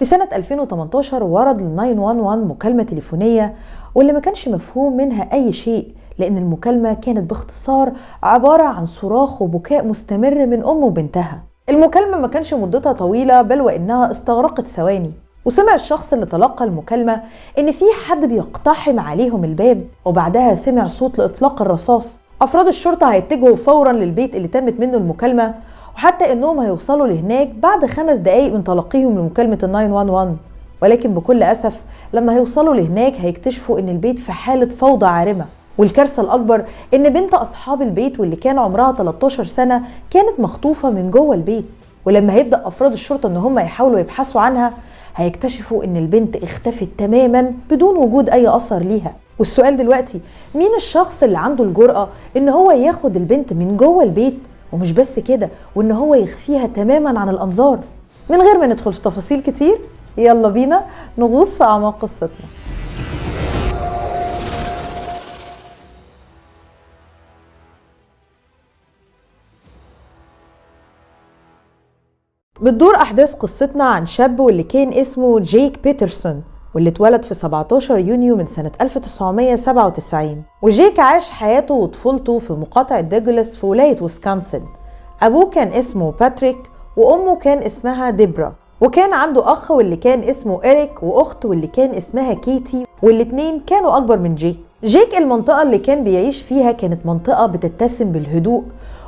في سنة 2018 ورد لل 911 مكالمة تليفونية واللي ما كانش مفهوم منها أي شيء، لأن المكالمة كانت باختصار عبارة عن صراخ وبكاء مستمر من أم وبنتها. المكالمة ما كانش مدتها طويلة، بل وإنها استغرقت ثواني، وسمع الشخص اللي تلقى المكالمة إن في حد بيقتحم عليهم الباب، وبعدها سمع صوت لإطلاق الرصاص. أفراد الشرطة هيتجهوا فورا للبيت اللي تمت منه المكالمة، وحتى إنهم هيوصلوا لهناك بعد 5 دقايق من تلقيهم لمكالمة 911. ولكن بكل أسف لما هيوصلوا لهناك هيكتشفوا إن البيت في حالة فوضى عارمة، والكارثة الأكبر إن بنت أصحاب البيت واللي كان عمرها 13 سنة كانت مخطوفة من جوه البيت. ولما هيبدأ أفراد الشرطة إن هم يحاولوا يبحثوا عنها هيكتشفوا إن البنت اختفت تماما بدون وجود أي أثر ليها. والسؤال دلوقتي، مين الشخص اللي عنده الجرأة إن هو ياخد البنت من جوه البيت، ومش بس كده، وإن هو يخفيها تماما عن الأنظار؟ من غير ما ندخل في تفاصيل كتير، يلا بينا نغوص في أعماق قصتنا. بتدور أحداث قصتنا عن شاب واللي كان اسمه جيك بيترسون، واللي اتولد في 17 يونيو من سنة 1997. وجيك عاش حياته وطفولته في مقاطعة دوغلاس في ولاية ويسكونسن. أبوه كان اسمه باتريك وأمه كان اسمها ديبرا، وكان عنده أخ واللي كان اسمه إريك، وأخت واللي كان اسمها كيتي، والاتنين كانوا أكبر من جيك. جيك المنطقة اللي كان بيعيش فيها كانت منطقة بتتسم بالهدوء،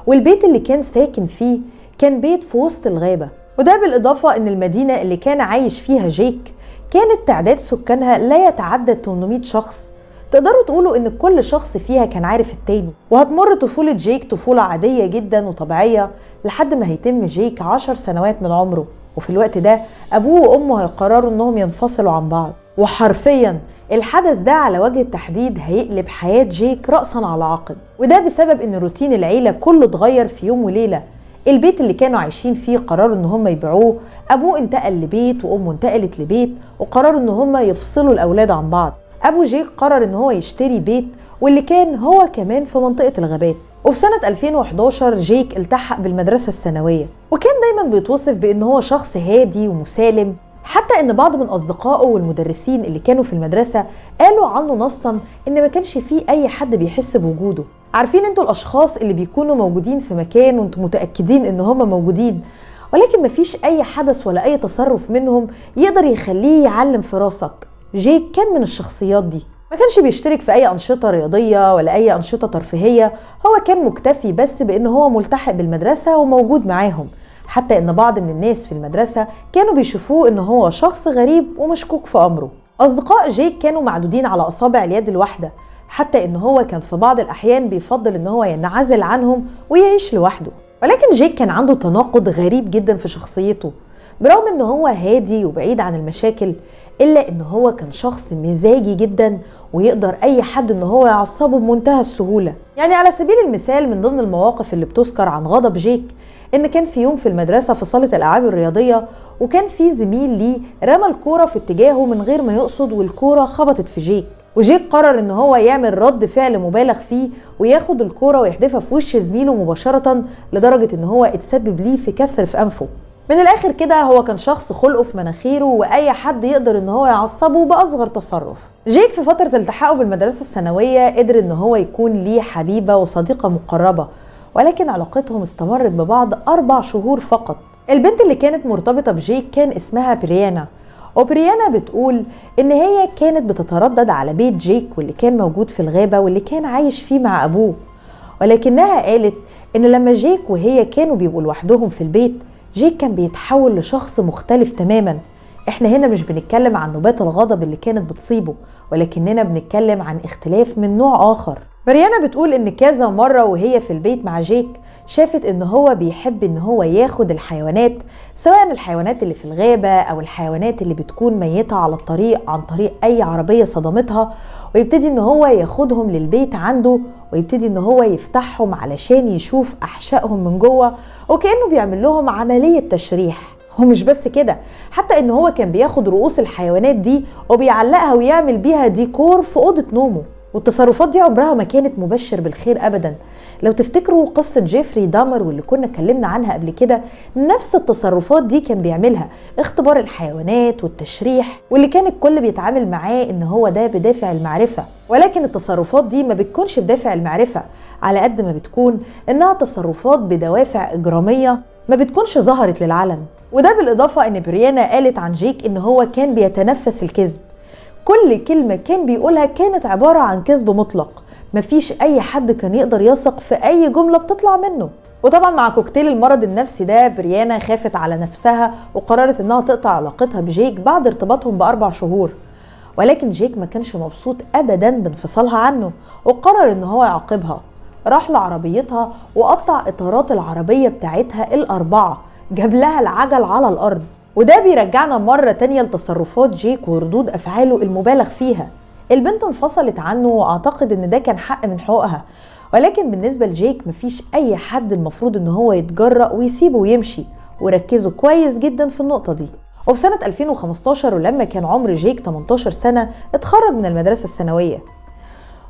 والبيت اللي كان ساكن فيه كان بيت في وسط الغابة. وده بالإضافة إن المدينة اللي كان عايش فيها جيك كانت تعداد سكانها لا يتعدى 800 شخص. تقدروا تقولوا إن كل شخص فيها كان عارف التاني. وهتمر طفولة جيك طفولة عادية جدا وطبيعية لحد ما هيتم جيك 10 سنوات من عمره، وفي الوقت ده أبوه وأمه هيقرروا إنهم ينفصلوا عن بعض. وحرفيا الحدث ده على وجه التحديد هيقلب حياة جيك رأسا على عقب، وده بسبب إن روتين العيلة كله اتغير في يوم وليلة. البيت اللي كانوا عايشين فيه قرروا ان هم يبيعوه، ابوه انتقل لبيت وامه انتقلت لبيت، وقرروا ان هم يفصلوا الاولاد عن بعض. ابو جيك قرر ان هو يشتري بيت واللي كان هو كمان في منطقة الغابات. وفي سنة 2011 جيك التحق بالمدرسة الثانوية، وكان دايما بيتوصف بان هو شخص هادي ومسالم، حتى ان بعض من اصدقائه والمدرسين اللي كانوا في المدرسة قالوا عنه نصا ان ما كانش فيه اي حد بيحس بوجوده. عارفين انتوا الاشخاص اللي بيكونوا موجودين في مكان وانتوا متأكدين ان هم موجودين، ولكن مفيش اي حدث ولا اي تصرف منهم يقدر يخليه يعلم في راسك؟ جيك كان من الشخصيات دي. ما كانش بيشترك في اي انشطة رياضية ولا اي انشطة ترفيهية، هو كان مكتفي بس بان هو ملتحق بالمدرسة وموجود معاهم، حتى ان بعض من الناس في المدرسة كانوا بيشوفوه ان هو شخص غريب ومشكوك في امره. اصدقاء جيك كانوا معدودين على اصابع اليد الواحدة، حتى ان هو كان في بعض الاحيان بيفضل ان هو ينعزل عنهم ويعيش لوحده. ولكن جيك كان عنده تناقض غريب جدا في شخصيته، برغم ان هو هادي وبعيد عن المشاكل، الا ان هو كان شخص مزاجي جدا ويقدر اي حد ان هو يعصبه بمنتهى السهولة. يعني على سبيل المثال، من ضمن المواقف اللي بتذكر عن غضب جيك ان كان في يوم في المدرسة في صالة الالعاب الرياضية، وكان في زميل ليه رمى الكورة في اتجاهه من غير ما يقصد، والكورة خبطت في جيك. وجيك قرر ان هو يعمل رد فعل مبالغ فيه وياخد الكورة ويحدفها في وش زميله مباشرة، لدرجة ان هو اتسبب ليه في كسر في انفه. من الاخر كده هو كان شخص خلقه في مناخيره، واي حد يقدر ان هو يعصبه باصغر تصرف. جيك في فترة التحاقه بالمدرسة الثانوية قدر ان هو يكون ليه حبيبة وصديقة مقربة، ولكن علاقتهم استمرت ببعض 4 شهور فقط. البنت اللي كانت مرتبطة بجيك كان اسمها بريانا، وبريانا بتقول إن هي كانت بتتردد على بيت جيك واللي كان موجود في الغابة واللي كان عايش فيه مع أبوه، ولكنها قالت إن لما جيك وهي كانوا بيبقوا لوحدهم في البيت، جيك كان بيتحول لشخص مختلف تماما. احنا هنا مش بنتكلم عن نوبات الغضب اللي كانت بتصيبه، ولكننا بنتكلم عن اختلاف من نوع آخر. بريانا بتقول إن كذا مرة وهي في البيت مع جيك شافت إن هو بيحب إن هو ياخد الحيوانات، سواء الحيوانات اللي في الغابة أو الحيوانات اللي بتكون ميتة على الطريق عن طريق أي عربية صدمتها، ويبتدي إن هو ياخدهم للبيت عنده، ويبتدي إن هو يفتحهم علشان يشوف أحشائهم من جوه، وكأنه بيعمل لهم عملية تشريح. ومش بس كده، حتى إن هو كان بياخد رؤوس الحيوانات دي وبيعلقها ويعمل بيها ديكور في أوضة نومه. والتصرفات دي عمرها ما كانت مبشر بالخير أبدا، لو تفتكروا قصة جيفري دامر واللي كنا اتكلمنا عنها قبل كده، نفس التصرفات دي كان بيعملها، اختبار الحيوانات والتشريح، واللي كان الكل بيتعامل معاه ان هو ده بدافع المعرفة. ولكن التصرفات دي ما بتكونش بدافع المعرفة على قد ما بتكون انها تصرفات بدوافع اجرامية ما بتكونش ظهرت للعلن. وده بالإضافة ان بريانا قالت عن جيك ان هو كان بيتنفس الكذب، كل كلمة كان بيقولها كانت عبارة عن كذب مطلق، مفيش أي حد كان يقدر يثق في أي جملة بتطلع منه. وطبعا مع كوكتيل المرض النفسي ده، بريانا خافت على نفسها وقررت انها تقطع علاقتها بجيك بعد ارتباطهم ب4 شهور. ولكن جيك ما كانش مبسوط ابدا بانفصالها عنه، وقرر ان هو يعاقبها. راح لعربيتها وقطع اطارات العربية بتاعتها ال4، جاب لها العجل على الارض. وده بيرجعنا مرة تانية لتصرفات جيك وردود افعاله المبالغ فيها. البنت انفصلت عنه واعتقد ان ده كان حق من حقوقها، ولكن بالنسبة لجيك مفيش اي حد المفروض ان هو يتجرأ ويسيبه ويمشي، وركزوا كويس جدا في النقطة دي. وفي سنة 2015 ولما كان عمر جيك 18 سنة اتخرج من المدرسة الثانوية،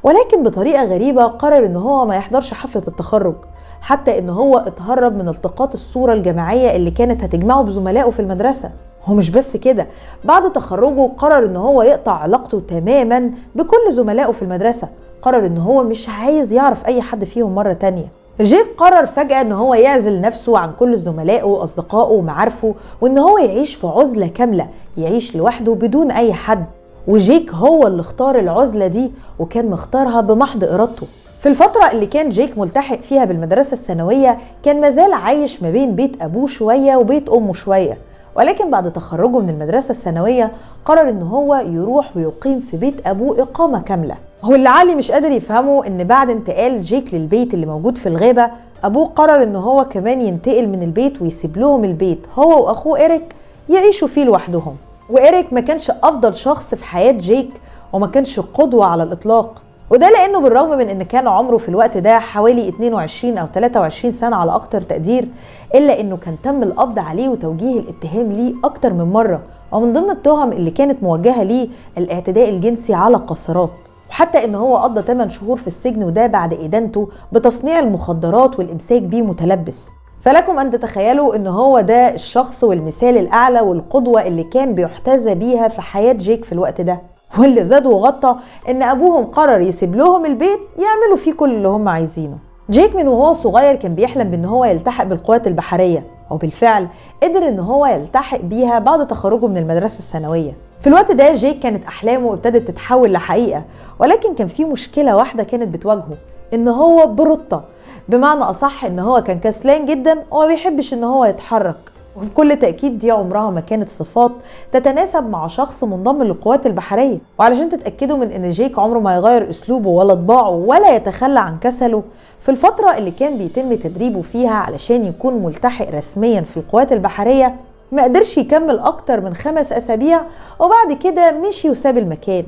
ولكن بطريقة غريبة قرر ان هو ما يحضرش حفلة التخرج، حتى ان هو اتهرب من التقاط الصورة الجماعية اللي كانت هتجمعه بزملائه في المدرسة. هو مش بس كده، بعد تخرجه قرر ان هو يقطع علاقته تماما بكل زملائه في المدرسة، قرر ان هو مش عايز يعرف اي حد فيهم مرة تانية. جيك قرر فجأة ان هو يعزل نفسه عن كل زملائه واصدقائه ومعارفه، وان هو يعيش في عزلة كاملة، يعيش لوحده بدون اي حد. وجيك هو اللي اختار العزلة دي، وكان مختارها بمحض ارادته. في الفترة اللي كان جيك ملتحق فيها بالمدرسة الثانوية كان مازال عايش ما بين بيت أبوه شوية وبيت أمه شوية، ولكن بعد تخرجه من المدرسة الثانوية قرر إن هو يروح ويقيم في بيت أبوه إقامة كاملة. هو اللي علي مش قادر يفهمه إن بعد انتقال جيك للبيت اللي موجود في الغابة، أبوه قرر إن هو كمان ينتقل من البيت ويسيب لهم البيت هو وأخوه إيريك يعيشوا فيه لوحدهم. وإيريك ما كانش أفضل شخص في حياة جيك، وما كانش قدوة على الإطلاق، وده لأنه بالرغم من إن كان عمره في الوقت ده حوالي 22 أو 23 سنة على أكتر تقدير، إلا إنه كان تم القبض عليه وتوجيه الاتهام ليه أكتر من مرة، ومن ضمن التهم اللي كانت موجهة ليه الاعتداء الجنسي على قاصرات، وحتى إن هو قضى 8 شهور في السجن، وده بعد إدانته بتصنيع المخدرات والإمساك بيه متلبس. فلكم أن تتخيلوا إن هو ده الشخص والمثال الأعلى والقدوة اللي كان بيحتذى بيها في حياة جيك في الوقت ده. واللي زاد وغطى ان ابوهم قرر يسيب لهم البيت يعملوا فيه كل اللي هم عايزينه. جيك من وهو صغير كان بيحلم بان هو يلتحق بالقوات البحرية، وبالفعل قدر ان هو يلتحق بيها بعد تخرجه من المدرسة الثانوية. في الوقت ده جيك كانت احلامه ابتدت تتحول لحقيقة، ولكن كان في مشكلة واحدة كانت بتواجهه، ان هو برطة، بمعنى اصح ان هو كان كسلان جدا وما بيحبش ان هو يتحرك. وبكل تأكيد دي عمرها ما كانت صفات تتناسب مع شخص منضم للقوات البحرية. وعلشان تتأكدوا من ان جيك عمره ما يغير اسلوبه ولا طباعه ولا يتخلى عن كسله، في الفترة اللي كان بيتم تدريبه فيها علشان يكون ملتحق رسميا في القوات البحرية ما قدرش يكمل اكتر من 5 أسابيع، وبعد كده مشي وساب المكان.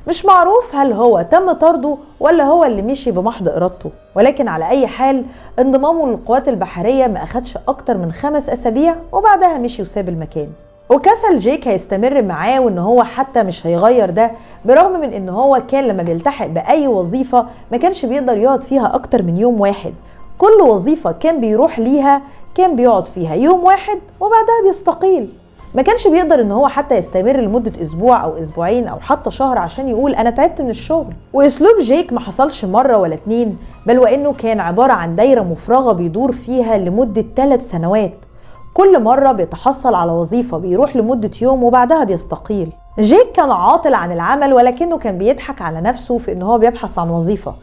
مش معروف هل هو تم طرده ولا هو اللي مشي بمحض إرادته، ولكن على أي حال انضمامه للقوات البحرية ما أخدش أكتر من 5 أسابيع وبعدها مشي وساب المكان. وكسل جيك هيستمر معاه، وإن هو حتى مش هيغير ده، برغم من إن هو كان لما بيلتحق بأي وظيفة ما كانش بيقدر يقعد فيها أكتر من يوم واحد. كل وظيفة كان بيروح ليها كان بيقعد فيها يوم واحد وبعدها بيستقيل. ما كانش بيقدر ان هو حتى يستمر لمدة اسبوع او اسبوعين او حتى شهر عشان يقول انا تعبت من الشغل. واسلوب جيك ما حصلش مرة ولا اتنين، بل وانه كان عبارة عن دايرة مفرغة بيدور فيها لمدة 3 سنوات. كل مرة بيتحصل على وظيفة بيروح لمدة يوم وبعدها بيستقيل. جيك كان عاطل عن العمل، ولكنه كان بيضحك على نفسه في ان هو بيبحث عن وظيفة،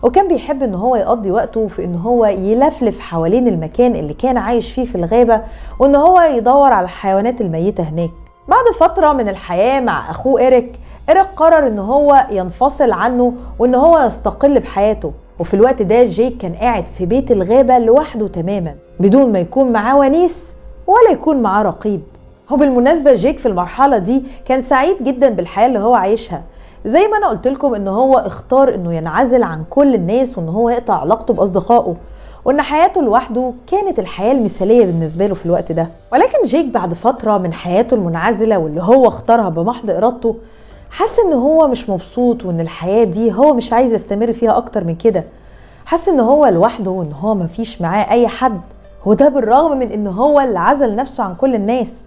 وكان بيحب ان هو يقضي وقته في ان هو يلفلف حوالين المكان اللي كان عايش فيه في الغابة، وان هو يدور على الحيوانات الميتة هناك. بعد فترة من الحياة مع اخوه إيريك، إيريك قرر ان هو ينفصل عنه وان هو يستقل بحياته. وفي الوقت ده جيك كان قاعد في بيت الغابة لوحده تماما، بدون ما يكون معاه ونيس ولا يكون معاه رقيب. وبالمناسبة جيك في المرحلة دي كان سعيد جدا بالحياة اللي هو عايشها. زي ما انا قلت لكم ان هو اختار انه ينعزل عن كل الناس، وان هو يقطع علاقته باصدقائه، وان حياته لوحده كانت الحياة المثالية بالنسبة له في الوقت ده. ولكن جيك بعد فترة من حياته المنعزلة واللي هو اختارها بمحض ارادته، حس ان هو مش مبسوط، وان الحياة دي هو مش عايز يستمر فيها اكتر من كده. حس ان هو لوحده وان هو مفيش معاه اي حد، وده بالرغم من ان هو اللي عزل نفسه عن كل الناس.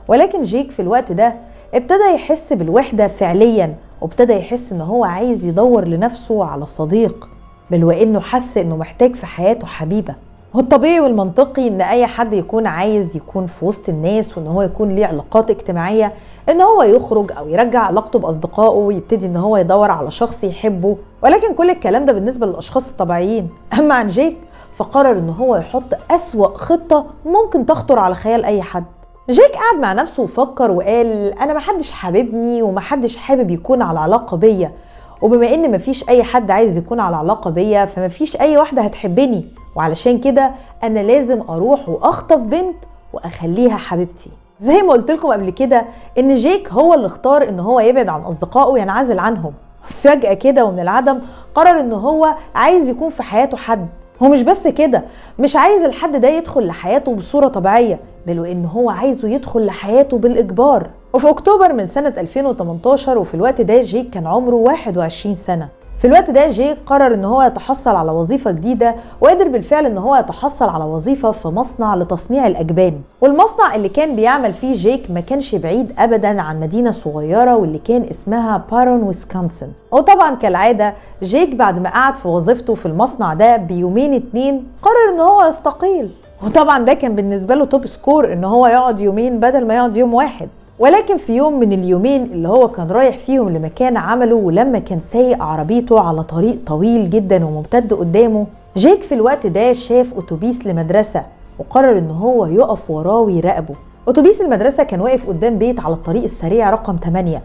ولكن جيك في الوقت ده ابتدى يحس بالوحدة فعليا، وابتدى يحس ان هو عايز يدور لنفسه على صديق، بل وانه حس انه محتاج في حياته حبيبة. والطبيعي والمنطقي ان اي حد يكون عايز يكون في وسط الناس وان هو يكون ليه علاقات اجتماعية، ان هو يخرج او يرجع علاقته باصدقائه ويبتدي ان هو يدور على شخص يحبه. ولكن كل الكلام ده بالنسبة للاشخاص الطبيعيين. اما عن جيك فقرر ان هو يحط اسوأ خطة ممكن تخطر على خيال اي حد. جيك قعد مع نفسه وفكر وقال انا محدش حاببني ومحدش حابب يكون على علاقة بيا، وبما ان مفيش اي حد عايز يكون على علاقة بيا فمفيش اي واحدة هتحبني، وعلشان كده انا لازم اروح واخطف بنت واخليها حبيبتي. زي ما قلت لكم قبل كده ان جيك هو اللي اختار ان هو يبعد عن اصدقائه وينعزل عنهم. فجأة كده ومن العدم قرر ان هو عايز يكون في حياته حد. هو مش بس كده، مش عايز الحد ده يدخل لحياته بصورة طبيعية، بل وان هو عايزه يدخل لحياته بالإجبار. وفي اكتوبر من سنة 2018، وفي الوقت ده جيك كان عمره 21 سنة. في الوقت ده جيك قرر ان هو يتحصل على وظيفة جديدة، وقدر بالفعل ان هو يتحصل على وظيفة في مصنع لتصنيع الأجبان. والمصنع اللي كان بيعمل فيه جيك ما كانش بعيد ابدا عن مدينة صغيرة واللي كان اسمها بارون ويسكونسن. وطبعا كالعادة جيك بعد ما قعد في وظيفته في المصنع ده بيومين اتنين قرر ان هو يستقيل، وطبعا ده كان بالنسبة له top score ان هو يقعد يومين بدل ما يقعد يوم واحد. ولكن في يوم من اليومين اللي هو كان رايح فيهم لمكان عمله، ولما كان سايق عربيته على طريق طويل جدا وممتد قدامه، جيك في الوقت ده شاف اتوبيس لمدرسة وقرر ان هو يقف وراه ويراقبه. اتوبيس المدرسة كان واقف قدام بيت على الطريق السريع رقم 8،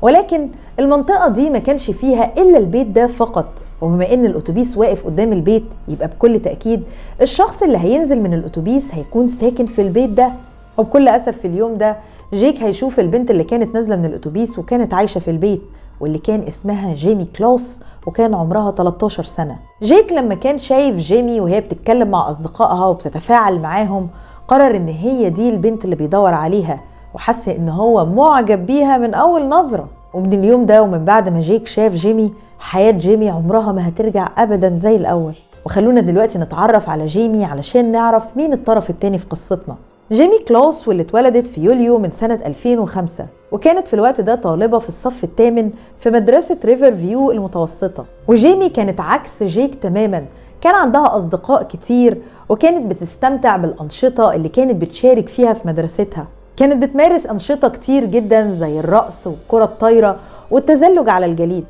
ولكن المنطقة دي ما كانش فيها إلا البيت ده فقط. وبما إن الأتوبيس واقف قدام البيت يبقى بكل تأكيد الشخص اللي هينزل من الأتوبيس هيكون ساكن في البيت ده. وبكل أسف في اليوم ده جيك هيشوف البنت اللي كانت نازلة من الأتوبيس وكانت عايشة في البيت، واللي كان اسمها جيمي كلاس وكان عمرها 13 سنة. جيك لما كان شايف جيمي وهي بتتكلم مع أصدقائها وبتتفاعل معاهم قرر إن هي دي البنت اللي بيدور عليها، وحس إن هو معجب بيها من أول نظرة. ومن اليوم ده ومن بعد ما جيك شاف جيمي، حياة جيمي عمرها ما هترجع أبدا زي الأول. وخلونا دلوقتي نتعرف على جيمي علشان نعرف مين الطرف التاني في قصتنا. جيمي كلاس واللي اتولدت في يوليو من سنة 2005، وكانت في الوقت ده طالبة في الصف الثامن في مدرسة ريفر فيو المتوسطة. وجيمي كانت عكس جيك تماما، كان عندها أصدقاء كتير وكانت بتستمتع بالأنشطة اللي كانت بتشارك فيها في مدرستها. كانت بتمارس أنشطة كتير جدا زي الرقص والكرة الطايرة والتزلج على الجليد.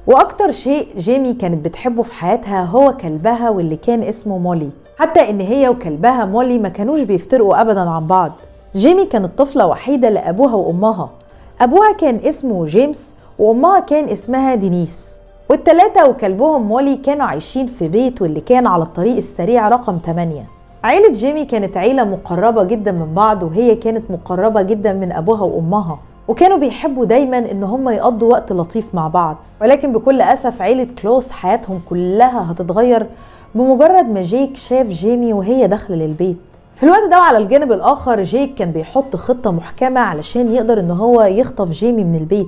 وأكتر شيء جيمي كانت بتحبه في حياتها هو كلبها واللي كان اسمه مولي، حتى إن هي وكلبها مولي ما كانوش بيفترقوا أبدا عن بعض. جيمي كانت طفلة وحيدة لأبوها وأمها، أبوها كان اسمه جيمس وأمها كان اسمها دينيس، والتلاتة وكلبهم مولي كانوا عايشين في بيت واللي كان على الطريق السريع رقم 8. عيلة جيمي كانت عيلة مقربة جدا من بعض، وهي كانت مقربة جدا من أبوها وأمها، وكانوا بيحبوا دايما إن هم يقضوا وقت لطيف مع بعض. ولكن بكل أسف عيلة كلوس حياتهم كلها هتتغير بمجرد ما جيك شاف جيمي وهي داخلة للبيت. في الوقت ده وعلى الجانب الآخر جيك كان بيحط خطة محكمة علشان يقدر إن هو يخطف جيمي من البيت.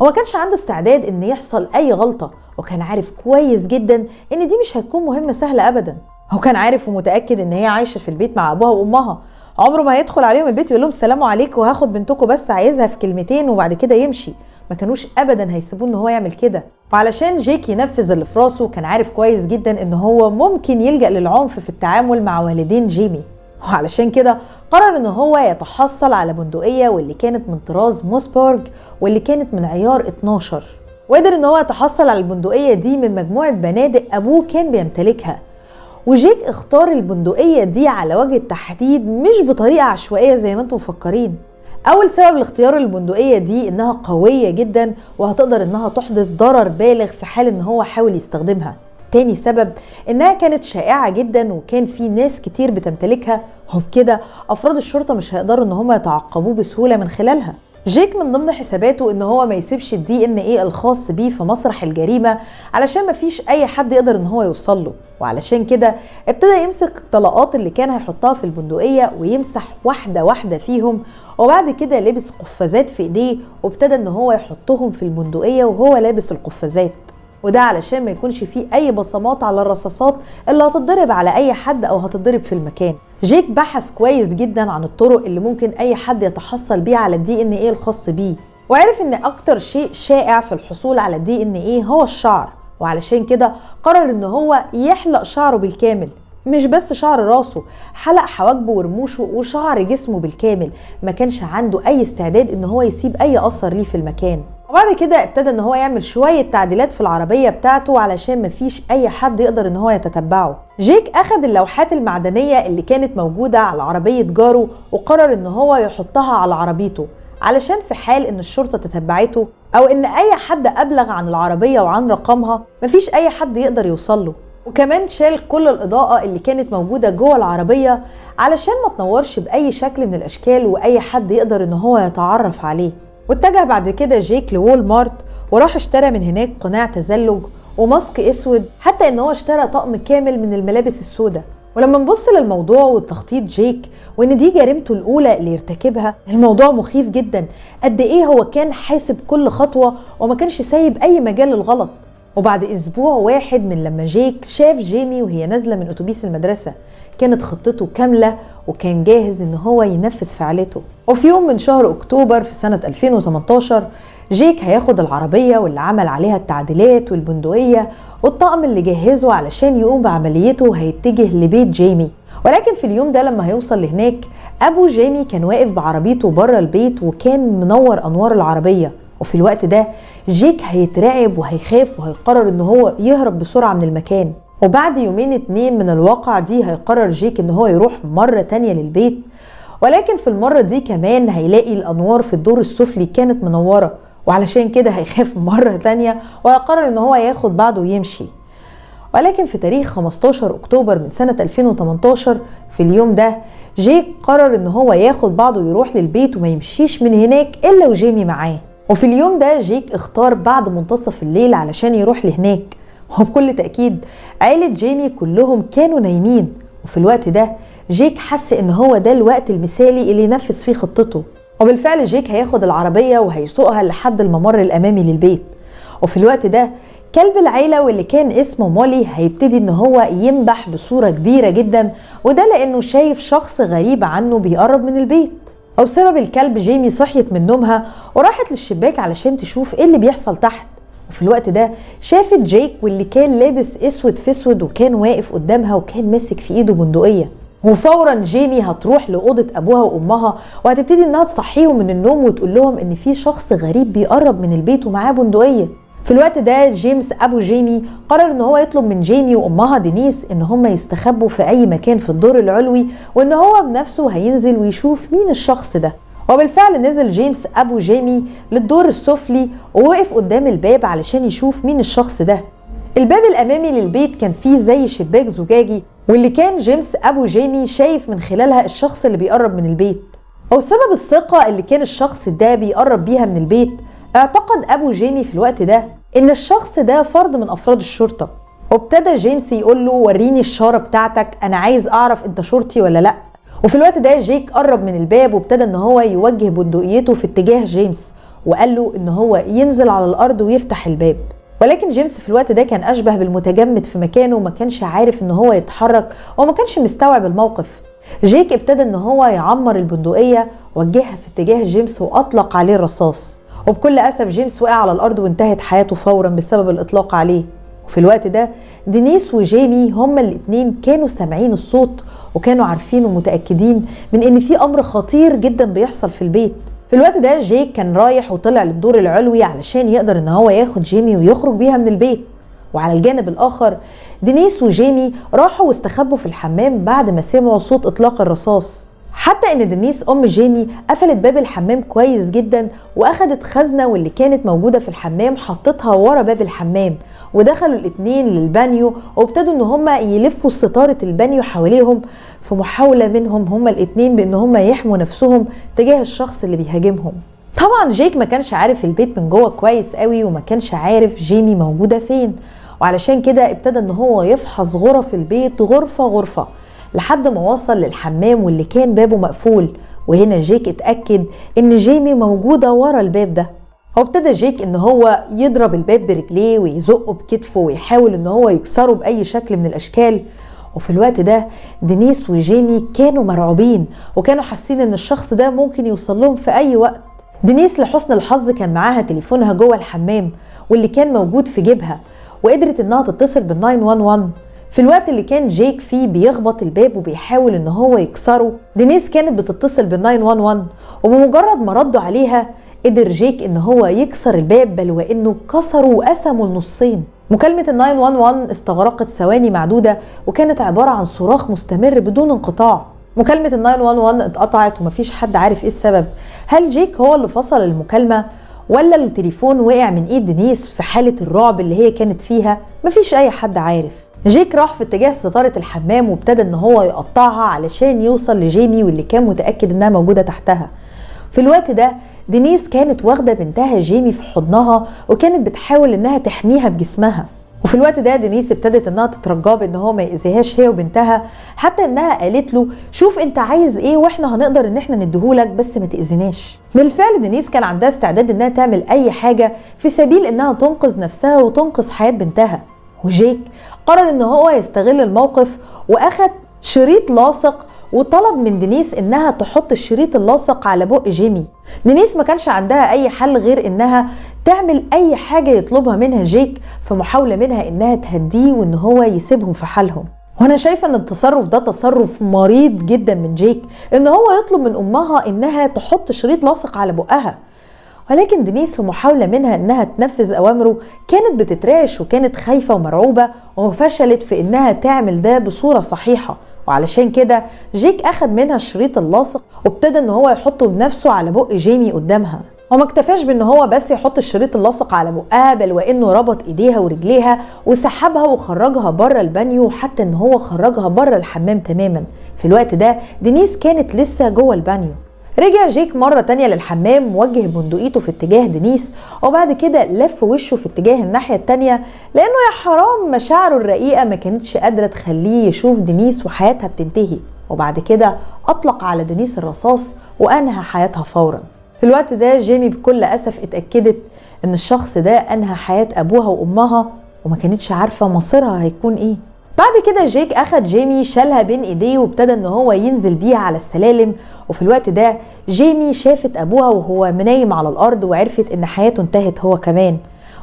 هو ما كانش عنده استعداد إن يحصل أي غلطة، وكان عارف كويس جدا إن دي مش هتكون مهمة سهلة أبدا. هو كان عارف ومتأكد إن هي عايشة في البيت مع أبوها وأمها، عمره ما هيدخل عليهم البيت ويقول لهم السلام عليكم وهاخد بنتكم بس عايزها في كلمتين وبعد كده يمشي. ما كانوش ابدا هيسيبوه ان هو يعمل كده. وعلشان جيك ينفذ اللي في راسه كان عارف كويس جدا ان هو ممكن يلجأ للعنف في التعامل مع والدين جيمي، وعلشان كده قرر ان هو يتحصل على بندقية واللي كانت من طراز موسبورج واللي كانت من عيار 12، وقدر ان هو يتحصل على البندقية دي من مجموعة بنادق ابوه كان بيمتلكها. وجيك اختار البندقية دي على وجه التحديد مش بطريقة عشوائية زي ما انتم مفكرين. أول سبب لاختيار البندقية دي إنها قوية جدا وهتقدر إنها تحدث ضرر بالغ في حال إن هو حاول يستخدمها. تاني سبب إنها كانت شائعة جدا وكان في ناس كتير بتمتلكها، وبكده أفراد الشرطة مش هيقدروا إن هم يتعقبوه بسهولة من خلالها. جيك من ضمن حساباته ان هو ما يسيبش ال DNA الخاص بيه في مسرح الجريمة علشان ما فيش اي حد يقدر ان هو يوصل له، وعلشان كده ابتدى يمسك الطلقات اللي كان هيحطها في البندقية ويمسح واحدة واحدة فيهم، وبعد كده لبس قفازات في ايديه وابتدى ان هو يحطهم في البندقية وهو لابس القفازات. وده علشان ما يكونش فيه اي بصمات على الرصاصات اللي هتتضرب على اي حد او هتتضرب في المكان. جيك بحث كويس جدا عن الطرق اللي ممكن اي حد يتحصل بيها على ال DNA الخاص بيه، وعرف ان اكتر شيء شائع في الحصول على ال DNA هو الشعر، وعلشان كده قرر ان هو يحلق شعره بالكامل، مش بس شعر راسه، حلق حواجبه ورموشه وشعر جسمه بالكامل. ما كانش عنده اي استعداد ان هو يسيب اي اثر ليه في المكان. وبعد كده ابتدى ان هو يعمل شوية تعديلات في العربية بتاعته علشان مفيش اي حد يقدر ان هو يتتبعه. جيك اخد اللوحات المعدنية اللي كانت موجودة على عربية جاره وقرر ان هو يحطها على عربيته، علشان في حال ان الشرطة تتبعته او ان اي حد ابلغ عن العربية وعن رقمها مفيش اي حد يقدر يوصله. وكمان شال كل الإضاءة اللي كانت موجودة جوه العربية علشان ما تنورش بأي شكل من الأشكال وأي حد يقدر إن هو يتعرف عليه. واتجه بعد كده جيك لوول مارت وراح اشترى من هناك قناع تزلج وماسك اسود، حتى ان هو اشترى طقم كامل من الملابس السوداء. ولما نبص للموضوع والتخطيط جيك وان دي جريمته الاولى اللي يرتكبها، الموضوع مخيف جدا. قد ايه هو كان حاسب كل خطوة وما كانش سايب اي مجال للغلط. وبعد اسبوع واحد من لما جيك شاف جيمي وهي نازله من اتوبيس المدرسة، كانت خطته كاملة وكان جاهز ان هو ينفذ فعلته. وفي يوم من شهر اكتوبر في سنة 2018 جيك هياخد العربية واللي عمل عليها التعديلات والبندقيه والطقم اللي جهزه علشان يقوم بعمليته، هيتجه لبيت جيمي. ولكن في اليوم ده لما هيوصل لهناك، ابو جيمي كان واقف بعربيته بره البيت وكان منور انوار العربية. وفي الوقت ده جيك هيترعب وهيخاف وهيقرر ان هو يهرب بسرعة من المكان. وبعد يومين 2 من الواقعة دي هيقرر جيك ان هو يروح مرة تانية للبيت، ولكن في المرة دي كمان هيلاقي الانوار في الدور السفلي كانت منورة، وعلشان كده هيخاف مرة تانية وهيقرر ان هو ياخد بعضه ويمشي. ولكن في تاريخ 15 اكتوبر من سنة 2018 في اليوم ده جيك قرر ان هو ياخد بعضه ويروح للبيت وما يمشيش من هناك الا وجيمي معاه. وفي اليوم ده جيك اختار بعد منتصف الليل علشان يروح لهناك، وبكل تأكيد عيلة جيمي كلهم كانوا نايمين. وفي الوقت ده جيك حس ان هو ده الوقت المثالي اللي ينفذ فيه خطته. وبالفعل جيك هياخد العربية وهيسوقها لحد الممر الأمامي للبيت. وفي الوقت ده كلب العيلة واللي كان اسمه مولي هيبتدي ان هو ينبح بصورة كبيرة جدا، وده لأنه شايف شخص غريب عنه بيقرب من البيت. وبسبب الكلب جيمي صحيت من نومها وراحت للشباك علشان تشوف ايه اللي بيحصل تحت. وفي الوقت ده شافت جيك واللي كان لابس اسود في اسود وكان واقف قدامها وكان ماسك في ايده بندقية. وفورا جيمي هتروح لأوضة ابوها وامها وهتبتدي انها تصحيهم من النوم وتقول لهم ان في شخص غريب بيقرب من البيت ومعاه بندقية. في الوقت ده جيمس ابو جيمي قرر ان هو يطلب من جيمي وامها دينيس ان هم يستخبوا في اي مكان في الدور العلوي، وان هو بنفسه هينزل ويشوف مين الشخص ده. وبالفعل نزل جيمس ابو جيمي للدور السفلي ووقف قدام الباب علشان يشوف مين الشخص ده. الباب الامامي للبيت كان فيه زي شباك زجاجي، واللي كان جيمس ابو جيمي شايف من خلالها الشخص اللي بيقرب من البيت. وبسبب الثقة اللي كان الشخص ده بيقرب بيها من البيت، اعتقد ابو جيمي في الوقت ده ان الشخص ده فرد من افراد الشرطة. وابتدى جيمس يقول له وريني الشارة بتاعتك، انا عايز اعرف انت شرطي ولا لا. وفي الوقت ده جيك قرب من الباب وابتدى ان هو يوجه بندقيته في اتجاه جيمس وقال له ان هو ينزل على الارض ويفتح الباب. ولكن جيمس في الوقت ده كان اشبه بالمتجمد في مكانه وما كانش عارف ان هو يتحرك وما كانش مستوعب الموقف. جيك ابتدى ان هو يعمر البندقية وجهها في اتجاه جيمس واطلق عليه الرصاص، وبكل اسف جيمس وقع على الارض وانتهت حياته فورا بسبب الاطلاق عليه. وفي الوقت ده دينيس وجيمي هما الاتنين كانوا سامعين الصوت وكانوا عارفين ومتأكدين من ان في امر خطير جدا بيحصل في البيت. في الوقت ده جيك كان رايح وطلع للدور العلوي علشان يقدر ان هو ياخد جيمي ويخرج بيها من البيت. وعلى الجانب الاخر دينيس وجيمي راحوا واستخبوا في الحمام بعد ما سمعوا صوت اطلاق الرصاص. حتى ان دينيس ام جيمي قفلت باب الحمام كويس جدا واخدت خزنه واللي كانت موجودة في الحمام حطتها ورا باب الحمام، ودخلوا الاتنين للبانيو وابتدوا ان هما يلفوا ستارة البانيو حواليهم في محاولة منهم هما الاتنين بان هما يحموا نفسهم تجاه الشخص اللي بيهاجمهم. طبعا جيك ما كانش عارف البيت من جوه كويس قوي وما كانش عارف جيمي موجودة فين، وعلشان كده ابتدى ان هو يفحص غرف البيت غرفة غرفة لحد ما وصل للحمام واللي كان بابه مقفول. وهنا جيك اتأكد ان جيمي موجودة ورا الباب ده. وابتدى جيك ان هو يضرب الباب برجليه ويزقه بكتفه ويحاول ان هو يكسره باي شكل من الاشكال. وفي الوقت ده دينيس وجيمي كانوا مرعوبين وكانوا حاسين ان الشخص ده ممكن يوصل لهم في اي وقت. دينيس لحسن الحظ كان معاها تليفونها جوه الحمام واللي كان موجود في جيبها، وقدرت انها تتصل بال 911. في الوقت اللي كان جيك فيه بيخبط الباب وبيحاول ان هو يكسره، دينيس كانت بتتصل بال 911، وبمجرد ما ردوا عليها قدر جيك ان هو يكسر الباب، بل وانه كسره وقسمه لنصين. مكالمة ال 911 استغرقت ثواني معدودة وكانت عبارة عن صراخ مستمر بدون انقطاع. مكالمة ال 911 اتقطعت ومفيش حد عارف ايه السبب. هل جيك هو اللي فصل المكالمة ولا التليفون وقع من ايد دينيس في حالة الرعب اللي هي كانت فيها؟ مفيش اي حد عارف. جيك راح في اتجاه ستارة الحمام وابتدى ان هو يقطعها علشان يوصل لجيمي واللي كان متأكد انها موجودة تحتها. في الوقت ده دينيس كانت واخدة بنتها جيمي في حضنها وكانت بتحاول انها تحميها بجسمها. وفي الوقت ده دينيس ابتدت انها تترجاه بان هو ما يأذيهاش هي وبنتها، حتى انها قالت له شوف انت عايز ايه واحنا هنقدر ان احنا نديهولك بس ما تأذيناش. بالفعل دينيس كان عندها استعداد انها تعمل اي حاجة في سبيل انها تنقذ نفسها وتنقذ حياة بنتها. وجيك قرر ان هو يستغل الموقف واخد شريط لاصق وطلب من دينيس انها تحط الشريط اللاصق على بق جيمي. دينيس ما كانش عندها اي حل غير انها تعمل اي حاجة يطلبها منها جيك في محاولة منها انها تهديه وان هو يسيبهم في حالهم. وانا شايفة ان التصرف ده تصرف مريض جدا من جيك، ان هو يطلب من امها انها تحط شريط لاصق على بقها. ولكن دينيس في محاولة منها انها تنفذ اوامره كانت بتترعش وكانت خايفة ومرعوبة وفشلت في انها تعمل ده بصورة صحيحة. وعلشان كده جيك اخد منها الشريط اللاصق وابتدى ان هو يحطه بنفسه على بق جيمي قدامها. هو ما اكتفاش بان هو بس يحط الشريط اللاصق على بقها، بل وانه ربط ايديها ورجليها وسحبها وخرجها بره البانيو، حتى ان هو خرجها بره الحمام تماما. في الوقت ده دينيس كانت لسه جوه البانيو. رجع جيك مرة تانية للحمام موجه بندقيته في اتجاه دينيس، وبعد كده لف وشه في اتجاه الناحية التانية لأنه يا حرام مشاعره الرقيقة ما كانتش قادرة تخليه يشوف دينيس وحياتها بتنتهي. وبعد كده أطلق على دينيس الرصاص وأنهى حياتها فورا. في الوقت ده جيمي بكل أسف اتأكدت إن الشخص ده أنهى حياة أبوها وأمها وما كانتش عارفة مصيرها هيكون إيه. بعد كده جيك اخد جيمي شالها بين ايديه وابتدى ان هو ينزل بيها على السلالم. وفي الوقت ده جيمي شافت ابوها وهو منايم على الارض وعرفت ان حياته انتهت هو كمان.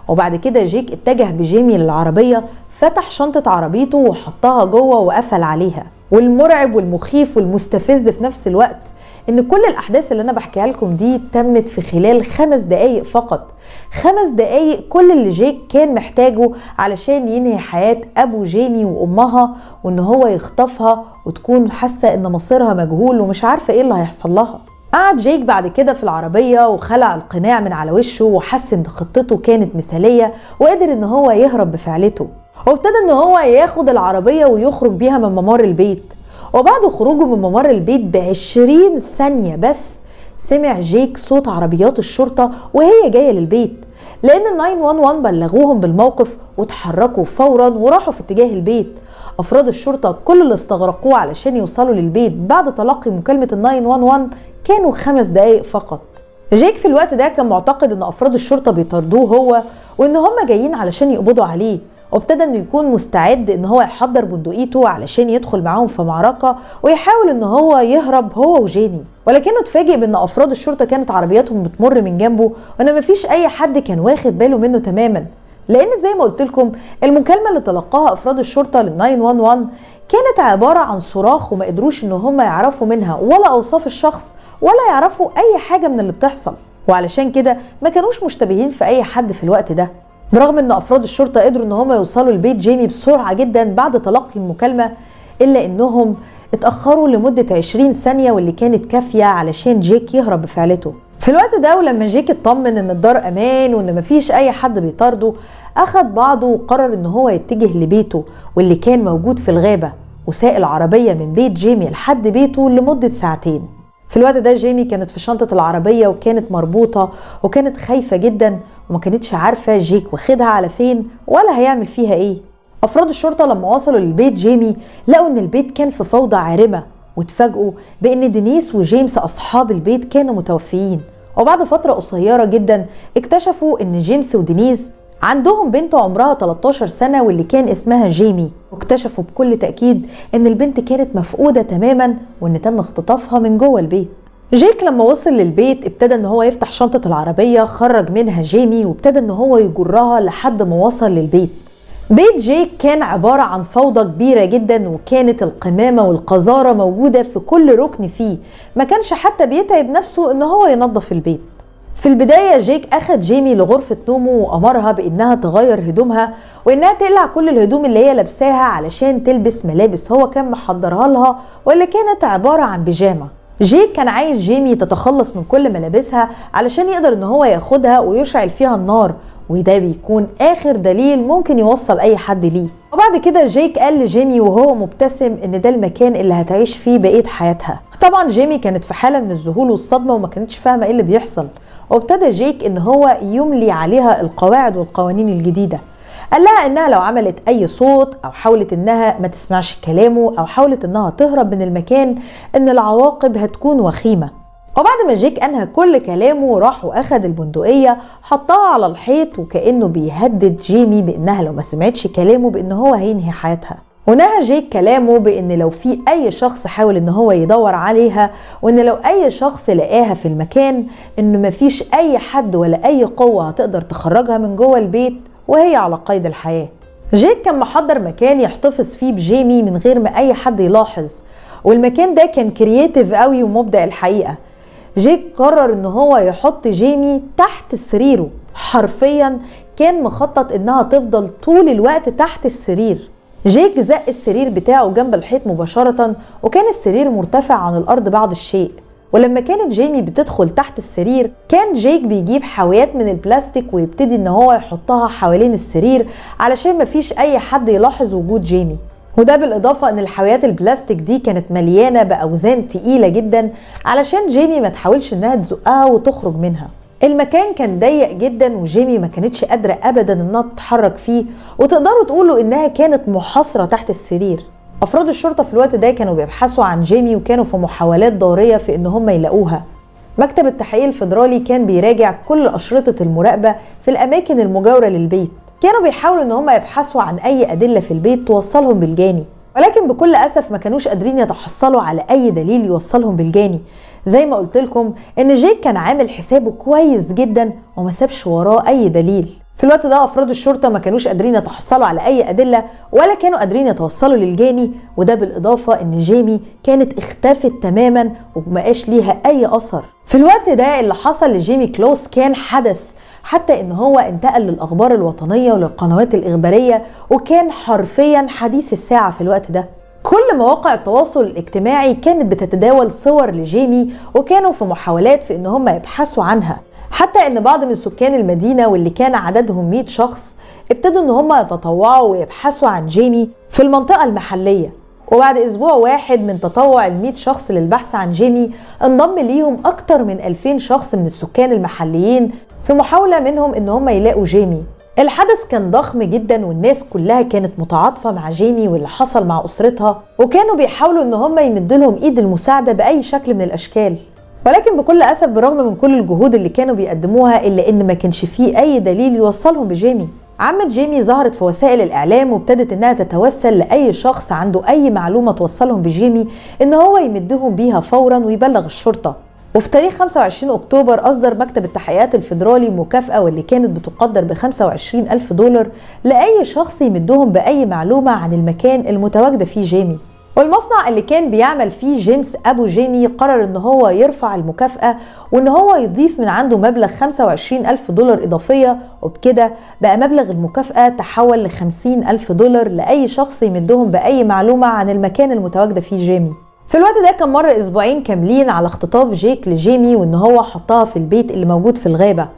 وبعد كده جيك اتجه بجيمي للعربية، فتح شنطة عربيته وحطها جوه وقفل عليها. والمرعب والمخيف والمستفز في نفس الوقت ان كل الاحداث اللي انا بحكيها لكم دي تمت في خلال 5 دقايق فقط. 5 دقايق كل اللي جيك كان محتاجه علشان ينهي حياة ابو جيمي وامها وان هو يخطفها وتكون حاسة ان مصيرها مجهول ومش عارفة ايه اللي هيحصل لها. قعد جيك بعد كده في العربية وخلع القناع من على وشه وحس ان خطته كانت مثالية وقدر ان هو يهرب بفعلته. وابتدى ان هو ياخد العربية ويخرج بيها من ممر البيت. وبعد خروجه من ممر البيت ب20 ثانية بس سمع جيك صوت عربيات الشرطة وهي جاية للبيت، لأن 911 بلغوهم بالموقف وتحركوا فورا وراحوا في اتجاه البيت. أفراد الشرطة كل اللي استغرقوه علشان يوصلوا للبيت بعد تلقي مكالمة 911 كانوا 5 دقايق فقط. جيك في الوقت ده كان معتقد ان أفراد الشرطة بيطاردوه هو وان هم جايين علشان يقبضوا عليه، وابتدى انه يكون مستعد ان هو يحضر بندقيته علشان يدخل معاهم في معركة ويحاول ان هو يهرب هو وجيمي. ولكنه اتفاجئ بان افراد الشرطة كانت عربياتهم بتمر من جنبه وان مفيش اي حد كان واخد باله منه تماما، لان زي ما قلت لكم المكالمة اللي تلقاها افراد الشرطة لل 911 كانت عبارة عن صراخ وما قدروش ان هم يعرفوا منها ولا اوصاف الشخص ولا يعرفوا اي حاجة من اللي بتحصل، وعلشان كده ما كانوش مشتبهين في اي حد في الوقت ده. برغم ان افراد الشرطة قدروا ان هم يوصلوا لبيت جيمي بسرعة جدا بعد تلقي المكالمة، الا انهم اتاخروا لمدة 20 ثانية واللي كانت كافيه علشان جيك يهرب بفعلته. في الوقت ده ولما جيك اطمن ان الدار امان وان مفيش اي حد بيطارده، اخد بعضه وقرر ان هو يتجه لبيته واللي كان موجود في الغابة، وساق العربية من بيت جيمي لحد بيته لمدة ساعتين. في الوقت ده جيمي كانت في شنطة العربية وكانت مربوطة وكانت خايفة جدا وما كانتش عارفة جيك واخدها على فين ولا هيعمل فيها ايه. أفراد الشرطة لما وصلوا للبيت جيمي لقوا ان البيت كان في فوضى عارمة، واتفاجئوا بان دينيس وجيمس أصحاب البيت كانوا متوفيين، وبعد فترة قصيرة جدا اكتشفوا ان جيمس ودينيز عندهم بنت عمرها 13 سنة واللي كان اسمها جيمي، واكتشفوا بكل تأكيد ان البنت كانت مفقودة تماما وان تم اختطافها من جوه البيت. جيك لما وصل للبيت ابتدى ان هو يفتح شنطة العربية، خرج منها جيمي وابتدى ان هو يجرها لحد ما وصل للبيت. بيت جيك كان عبارة عن فوضى كبيرة جدا، وكانت القمامة والقذارة موجودة في كل ركن فيه، ما كانش حتى بيتعب نفسه ان هو ينظف البيت. في البداية جيك أخد جيمي لغرفة نومه وأمرها بإنها تغير هدومها وإنها تقلع كل الهدوم اللي هي لابساها علشان تلبس ملابس هو كان محضرها لها واللي كانت عبارة عن بيجامة. جيك كان عايز جيمي تتخلص من كل ملابسها علشان يقدر إن هو ياخدها ويشعل فيها النار، وده بيكون آخر دليل ممكن يوصل أي حد ليه. وبعد كده جيك قال لجيمي وهو مبتسم إن ده المكان اللي هتعيش فيه بقية حياتها. طبعا جيمي كانت في حالة من الذهول والصدمة وما كانتش فاهمة إيه اللي بيحصل، وابتدى جيك إن هو يملي عليها القواعد والقوانين الجديدة. قال لها إنها لو عملت أي صوت أو حاولت إنها ما تسمعش كلامه أو حاولت إنها تهرب من المكان إن العواقب هتكون وخيمة. وبعد ما جيك أنهى كل كلامه راح وأخد البندقية حطها على الحيط وكأنه بيهدد جيمي بإنها لو ما سمعتش كلامه بإن هو هينهي حياتها. ونهى جيك كلامه بإن لو في أي شخص حاول إن هو يدور عليها وإن لو أي شخص لقاها في المكان إن مفيش أي حد ولا أي قوة هتقدر تخرجها من جوه البيت وهي على قيد الحياة. جيك كان محضر مكان يحتفظ فيه بجيمي من غير ما أي حد يلاحظ، والمكان ده كان creative قوي ومبدع الحقيقة. جيك قرر ان هو يحط جيمي تحت سريره، حرفيا كان مخطط انها تفضل طول الوقت تحت السرير. جيك زق السرير بتاعه جنب الحيط مباشرة، وكان السرير مرتفع عن الارض بعض الشيء. ولما كانت جيمي بتدخل تحت السرير كان جيك بيجيب حاويات من البلاستيك ويبتدي ان هو يحطها حوالين السرير علشان مفيش اي حد يلاحظ وجود جيمي. وده بالإضافة إن الحاويات البلاستيك دي كانت مليانة بأوزان تقيلة جدا علشان جيمي ما تحاولش إنها تزقها وتخرج منها. المكان كان ضيق جدا وجيمي ما كانتش قادرة أبدا إنها تتحرك فيه، وتقدروا تقولوا إنها كانت محاصرة تحت السرير. أفراد الشرطة في الوقت ده كانوا بيبحثوا عن جيمي وكانوا في محاولات ضارية في إن هم يلاقوها. مكتب التحقيق الفيدرالي كان بيراجع كل أشرطة المراقبة في الأماكن المجاورة للبيت، كانوا بيحاولوا ان هم يبحثوا عن اي ادلة في البيت توصلهم بالجاني، ولكن بكل اسف ما كانوش قادرين يتحصلوا على اي دليل يوصلهم بالجاني. زي ما قلت لكم ان جيك كان عامل حسابه كويس جدا وما سابش وراه اي دليل. في الوقت ده افراد الشرطة ما كانوش قادرين يتحصلوا على اي ادلة ولا كانوا قادرين يتوصلوا للجاني، وده بالاضافة ان جيمي كانت اختفت تماما ومبقاش ليها اي اثر. في الوقت ده اللي حصل لجيمي كلوس كان حدث، حتى ان هو انتقل للاخبار الوطنية وللقنوات الاخبارية، وكان حرفيا حديث الساعة في الوقت ده. كل مواقع التواصل الاجتماعي كانت بتتداول صور لجيمي وكانوا في محاولات في ان هم يبحثوا عنها، حتى ان بعض من سكان المدينة واللي كان عددهم 100 شخص ابتدوا ان هم يتطوعوا ويبحثوا عن جيمي في المنطقة المحلية. وبعد اسبوع واحد من تطوع ال100 شخص للبحث عن جيمي انضم ليهم اكتر من 2000 شخص من السكان المحليين في محاولة منهم ان هم يلاقوا جيمي. الحدث كان ضخم جدا والناس كلها كانت متعاطفة مع جيمي واللي حصل مع اسرتها، وكانوا بيحاولوا ان هم يمدوا لهم ايد المساعدة باي شكل من الاشكال. ولكن بكل اسف برغم من كل الجهود اللي كانوا بيقدموها الا ان ما كانش فيه اي دليل يوصلهم بجيمي. عمة جيمي ظهرت في وسائل الاعلام وابتدت انها تتوسل لاي شخص عنده اي معلومة توصلهم بجيمي ان هو يمدهم بيها فورا ويبلغ الشرطة. وفي تاريخ 25 اكتوبر اصدر مكتب التحقيقات الفيدرالي مكافأة واللي كانت بتقدر ب 25 ألف دولار لاي شخص يمدهم باي معلومة عن المكان المتواجدة فيه جيمي. والمصنع اللي كان بيعمل فيه جيمس ابو جيمي قرر ان هو يرفع المكافأة وان هو يضيف من عنده مبلغ 25 ألف دولار اضافية، وبكده بقى مبلغ المكافأة تحول ل 50 ألف دولار لأي شخص يمدهم بأي معلومة عن المكان المتواجدة فيه جيمي. في الوقت ده كان مر اسبوعين كاملين على اختطاف جيك لجيمي وان هو حطها في البيت اللي موجود في الغابة،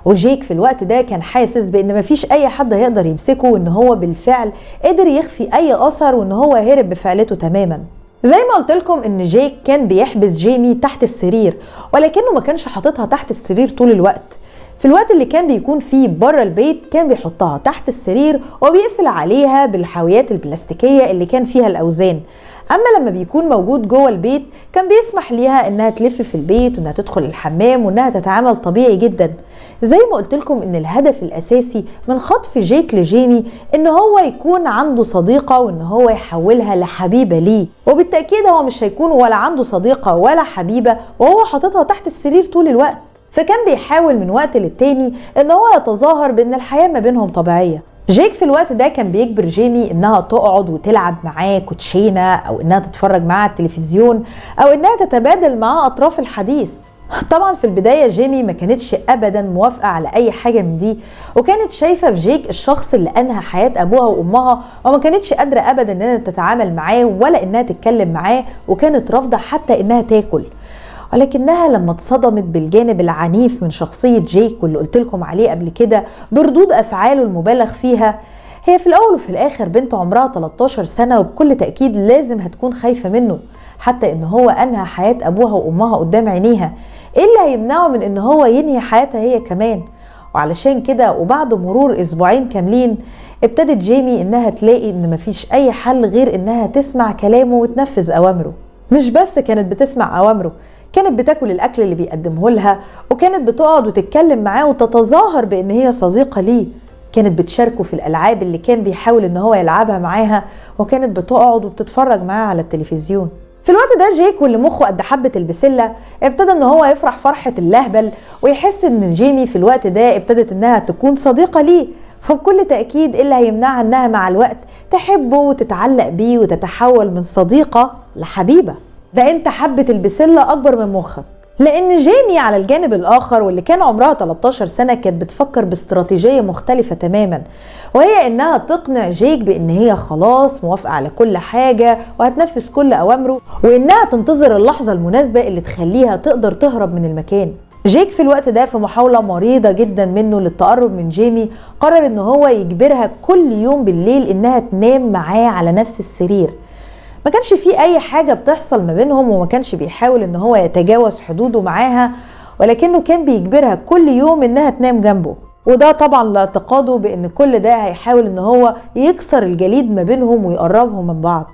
وجيك في الوقت ده كان حاسس بان مفيش اي حد هيقدر يمسكه وان هو بالفعل قدر يخفي اي اثر وان هو هرب بفعلته تماما. زي ما قلت لكم ان جيك كان بيحبس جيمي تحت السرير، ولكنه ما كانش حاططها تحت السرير طول الوقت. في الوقت اللي كان بيكون فيه بره البيت كان بيحطها تحت السرير وبيقفل عليها بالحاويات البلاستيكية اللي كان فيها الأوزان اما لما بيكون موجود جوه البيت كان بيسمح ليها انها تلف في البيت وانها تدخل الحمام وانها تتعامل طبيعي جدا. زي ما قلت لكم ان الهدف الاساسي من خطف جيك لجيمي ان هو يكون عنده صديقة وان هو يحولها لحبيبة ليه، وبالتأكيد هو مش هيكون ولا عنده صديقة ولا حبيبة وهو حاططها تحت السرير طول الوقت. فكان بيحاول من وقت للتاني ان هو يتظاهر بان الحياة ما بينهم طبيعية. جيك في الوقت ده كان بيجبر جيمي انها تقعد وتلعب معاه كوتشينة، او انها تتفرج معاه على التلفزيون، او انها تتبادل معاه اطراف الحديث. طبعا في البداية جيمي ما كانتش ابدا موافقة على اي حاجة من دي، وكانت شايفة في جيك الشخص اللي انهى حياة ابوها وامها، وما كانتش قادرة ابدا انها تتعامل معاه ولا انها تتكلم معاه، وكانت رافضة حتى انها تاكل. ولكنها لما اتصدمت بالجانب العنيف من شخصية جيك واللي قلت لكم عليه قبل كده بردود أفعاله المبالغ فيها، هي في الأول وفي الآخر بنت عمرها 13 سنة وبكل تأكيد لازم هتكون خايفة منه، حتى إن هو أنهى حياة أبوها وأمها قدام عينيها، إيه اللي هيمنعه من إن هو ينهي حياتها هي كمان؟ وعلشان كده وبعد مرور أسبوعين كاملين ابتدت جيمي إنها تلاقي إن مفيش أي حل غير إنها تسمع كلامه وتنفذ أوامره. مش بس كانت بتسمع أوامره، كانت بتاكل الأكل اللي بيقدمه لها، وكانت بتقعد وتتكلم معاه وتتظاهر بأن هي صديقة ليه، كانت بتشاركه في الألعاب اللي كان بيحاول إن هو يلعبها معاها، وكانت بتقعد وبتتفرج معاه على التلفزيون. في الوقت ده جيك واللي مخه قد حبة البسلة ابتدى إن هو يفرح فرحة اللهبل ويحس إن جيمي في الوقت ده ابتدت إنها تكون صديقة ليه، فبكل تأكيد اللي هيمنعها إنها مع الوقت تحبه وتتعلق بيه وتتحول من صديقة لحبيبة. ده انت حبة البسلة اكبر من مخك. لان جيمي على الجانب الاخر واللي كان عمرها 13 سنة كانت بتفكر باستراتيجية مختلفة تماما، وهي انها تقنع جيك بان هي خلاص موافقة على كل حاجة وهتنفذ كل اوامره، وانها تنتظر اللحظة المناسبة اللي تخليها تقدر تهرب من المكان. جيك في الوقت ده في محاولة مريضة جدا منه للتقرب من جيمي قرر ان هو يجبرها كل يوم بالليل انها تنام معاه على نفس السرير. ما كانش فيه اي حاجة بتحصل ما بينهم، وما كانش بيحاول ان هو يتجاوز حدوده معاها، ولكنه كان بيجبرها كل يوم انها تنام جنبه، وده طبعا لاعتقاده بان كل ده هيحاول ان هو يكسر الجليد ما بينهم ويقربهم من بعض.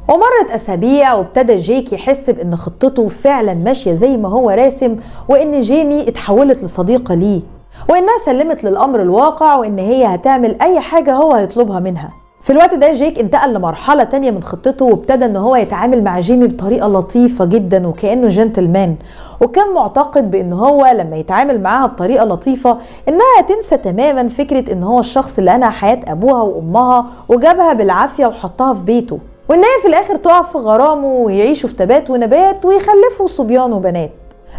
ومرت اسابيع وابتدى جيك يحس بان خطته فعلا ماشية زي ما هو راسم، وان جيمي اتحولت لصديقة ليه، وانها سلمت للامر الواقع، وان هي هتعمل اي حاجة هو هيطلبها منها. في الوقت ده جيك انتقل لمرحلة تانية من خطته، وابتدى ان هو يتعامل مع جيمي بطريقة لطيفة جدا وكأنه جنتلمان، وكان معتقد بان هو لما يتعامل معاها بطريقة لطيفة انها تنسى تماما فكرة ان هو الشخص اللي انهى حياة ابوها وامها وجابها بالعافية وحطها في بيته، وان هي في الاخر تقع في غرامه ويعيشوا في تبات ونبات ويخلفوا صبيان وبنات.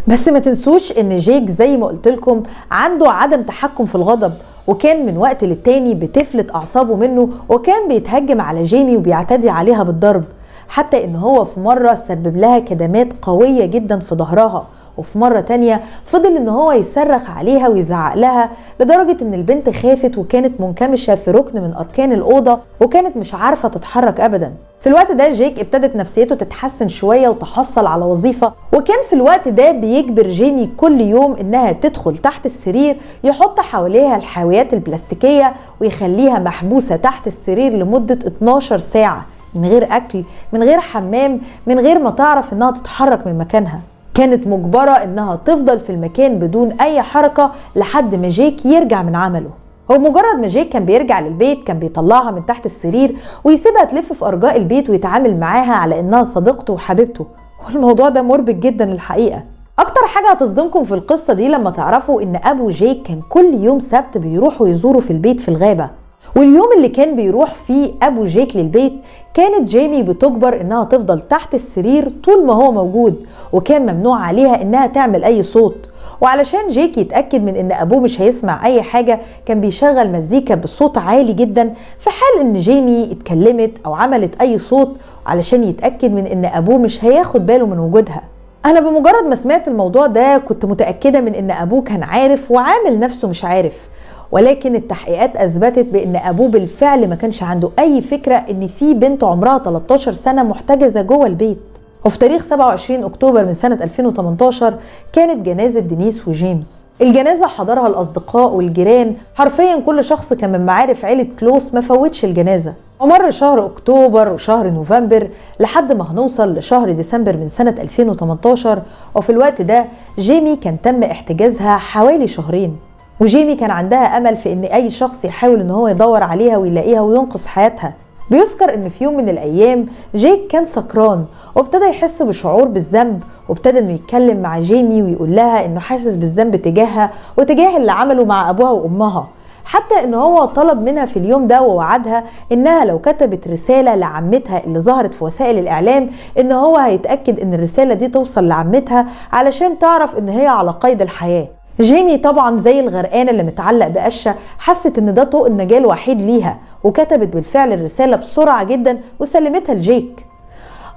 بس ما تنسوش ان جيك زي ما قلت لكم عنده عدم تحكم في الغضب، وكان من وقت للتاني بتفلت اعصابه منه، وكان بيتهجم على جيمي وبيعتدي عليها بالضرب، حتى ان هو في مرة سبب لها كدمات قوية جدا في ظهرها، وفي مرة تانية فضل ان هو يصرخ عليها ويزعق لها لدرجة ان البنت خافت وكانت منكمشة في ركن من اركان الاوضة وكانت مش عارفة تتحرك ابدا. في الوقت ده جيك ابتدت نفسيته تتحسن شوية وتحصل على وظيفة، وكان في الوقت ده بيجبر جيمي كل يوم انها تدخل تحت السرير، يحط حواليها الحاويات البلاستيكية ويخليها محبوسة تحت السرير لمدة 12 ساعة من غير اكل، من غير حمام، من غير ما تعرف انها تتحرك من مكانها. كانت مجبرة انها تفضل في المكان بدون اي حركة لحد ما جيك يرجع من عمله. هو مجرد ما جيك كان بيرجع للبيت كان بيطلعها من تحت السرير ويسيبها تلف في ارجاء البيت ويتعامل معاها على انها صديقته وحبيبته، والموضوع ده مربك جدا الحقيقة. اكتر حاجة هتصدمكم في القصة دي لما تعرفوا ان ابو جيك كان كل يوم سبت بيروحوا يزوروا في البيت في الغابة، واليوم اللي كان بيروح فيه ابو جيك للبيت كانت جيمي بتجبر انها تفضل تحت السرير طول ما هو موجود، وكان ممنوع عليها انها تعمل اي صوت. وعلشان جيك يتأكد من ان ابوه مش هيسمع اي حاجة كان بيشغل مزيكا بصوت عالي جدا في حال ان جيمي اتكلمت او عملت اي صوت، علشان يتأكد من ان ابوه مش هياخد باله من وجودها. انا بمجرد ما سمعت الموضوع ده كنت متأكدة من ان ابوه كان عارف وعامل نفسه مش عارف، ولكن التحقيقات اثبتت بان ابوه بالفعل ما كانش عنده اي فكرة ان في بنت عمرها 13 سنة محتجزة جوه البيت. وفي تاريخ 27 أكتوبر من سنة 2018 كانت جنازة دينيس وجيمس. الجنازة حضرها الأصدقاء والجيران، حرفيا كل شخص كان من معارف عيلة كلوس ما فوتش الجنازة. ومر شهر أكتوبر وشهر نوفمبر لحد ما هنوصل لشهر ديسمبر من سنة 2018. وفي الوقت ده جيمي كان تم احتجازها حوالي شهرين، وجيمي كان عندها أمل في إن أي شخص يحاول إن هو يدور عليها ويلاقيها وينقذ حياتها. بيذكر إن في يوم من الأيام جيك كان سكران وابتدى يحس بشعور بالذنب، وابتدى إنه يتكلم مع جيمي ويقول لها إنه حاسس بالذنب تجاهها وتجاه اللي عمله مع أبوها وأمها، حتى إن هو طلب منها في اليوم ده ووعدها إنها لو كتبت رسالة لعمتها اللي ظهرت في وسائل الإعلام إن هو هيتأكد إن الرسالة دي توصل لعمتها علشان تعرف إن هي على قيد الحياة. جيمي طبعا زي الغرقانة اللي متعلق بقشة حست ان ده طوق النجاة الوحيد ليها، وكتبت بالفعل الرسالة بسرعة جدا وسلمتها لجيك.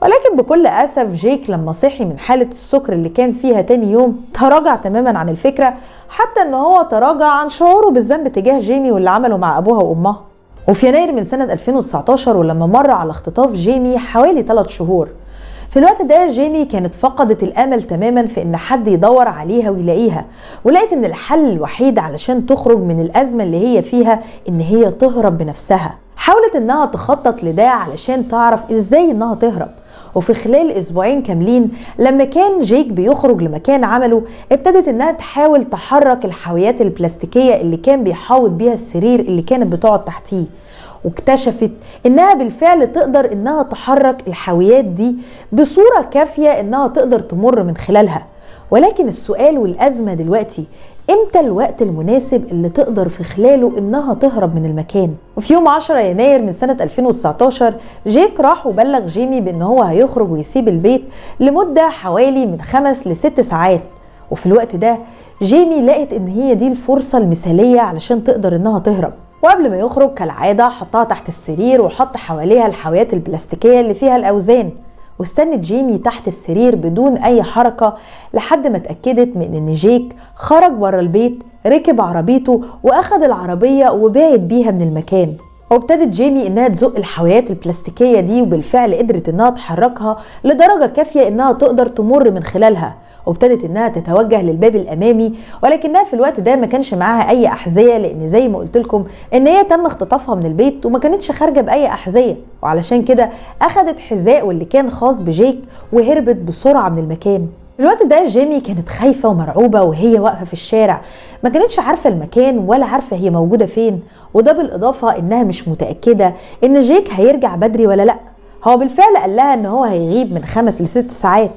ولكن بكل أسف جيك لما صحي من حالة السكر اللي كان فيها تاني يوم تراجع تماما عن الفكرة، حتى ان هو تراجع عن شعوره بالذنب تجاه جيمي واللي عمله مع أبوها وأمها. وفي يناير من سنة 2019 ولما مر على اختطاف جيمي حوالي 3 شهور، في الوقت ده جيمي كانت فقدت الامل تماما في ان حد يدور عليها ويلاقيها، ولقت ان الحل الوحيد علشان تخرج من الازمه اللي هي فيها ان هي تهرب بنفسها. حاولت انها تخطط لده علشان تعرف ازاي انها تهرب. وفي خلال اسبوعين كاملين لما كان جيك بيخرج لمكان عمله ابتدت انها تحاول تحرك الحاويات البلاستيكيه اللي كان بيحاوط بيها السرير اللي كانت بتقعد تحتيه، واكتشفت انها بالفعل تقدر انها تحرك الحاويات دي بصورة كافية انها تقدر تمر من خلالها. ولكن السؤال والأزمة دلوقتي امتى الوقت المناسب اللي تقدر في خلاله انها تهرب من المكان؟ وفي يوم 10 يناير من سنة 2019 جيك راح وبلغ جيمي بان هو هيخرج ويسيب البيت لمدة حوالي من 5 ل6 ساعات. وفي الوقت ده جيمي لقت ان هي دي الفرصة المثالية علشان تقدر انها تهرب. وقبل ما يخرج كالعادة حطها تحت السرير وحط حواليها الحاويات البلاستيكية اللي فيها الأوزان، واستنت جيمي تحت السرير بدون أي حركة لحد ما اتأكدت من إن جيك خرج بره البيت، ركب عربيته وأخد العربية وبعد بيها من المكان. وابتدت جيمي إنها تزق الحاويات البلاستيكية دي، وبالفعل قدرت إنها تحركها لدرجة كافية إنها تقدر تمر من خلالها. وابتدت انها تتوجه للباب الامامي، ولكنها في الوقت ده ما كانش معاها اي احذيه، لان زي ما قلت لكم ان هي تم اختطافها من البيت وما كانتش خارجه باي احذيه، وعلشان كده اخدت حذاء واللي كان خاص بجيك وهربت بسرعه من المكان. في الوقت ده جيمي كانت خايفه ومرعوبه وهي واقفه في الشارع، ما كانتش عارفه المكان ولا عارفه هي موجوده فين، وده بالاضافه انها مش متاكده ان جيك هيرجع بدري ولا لا. هو بالفعل قال لها ان هو هيغيب من 5 ل6 ساعات،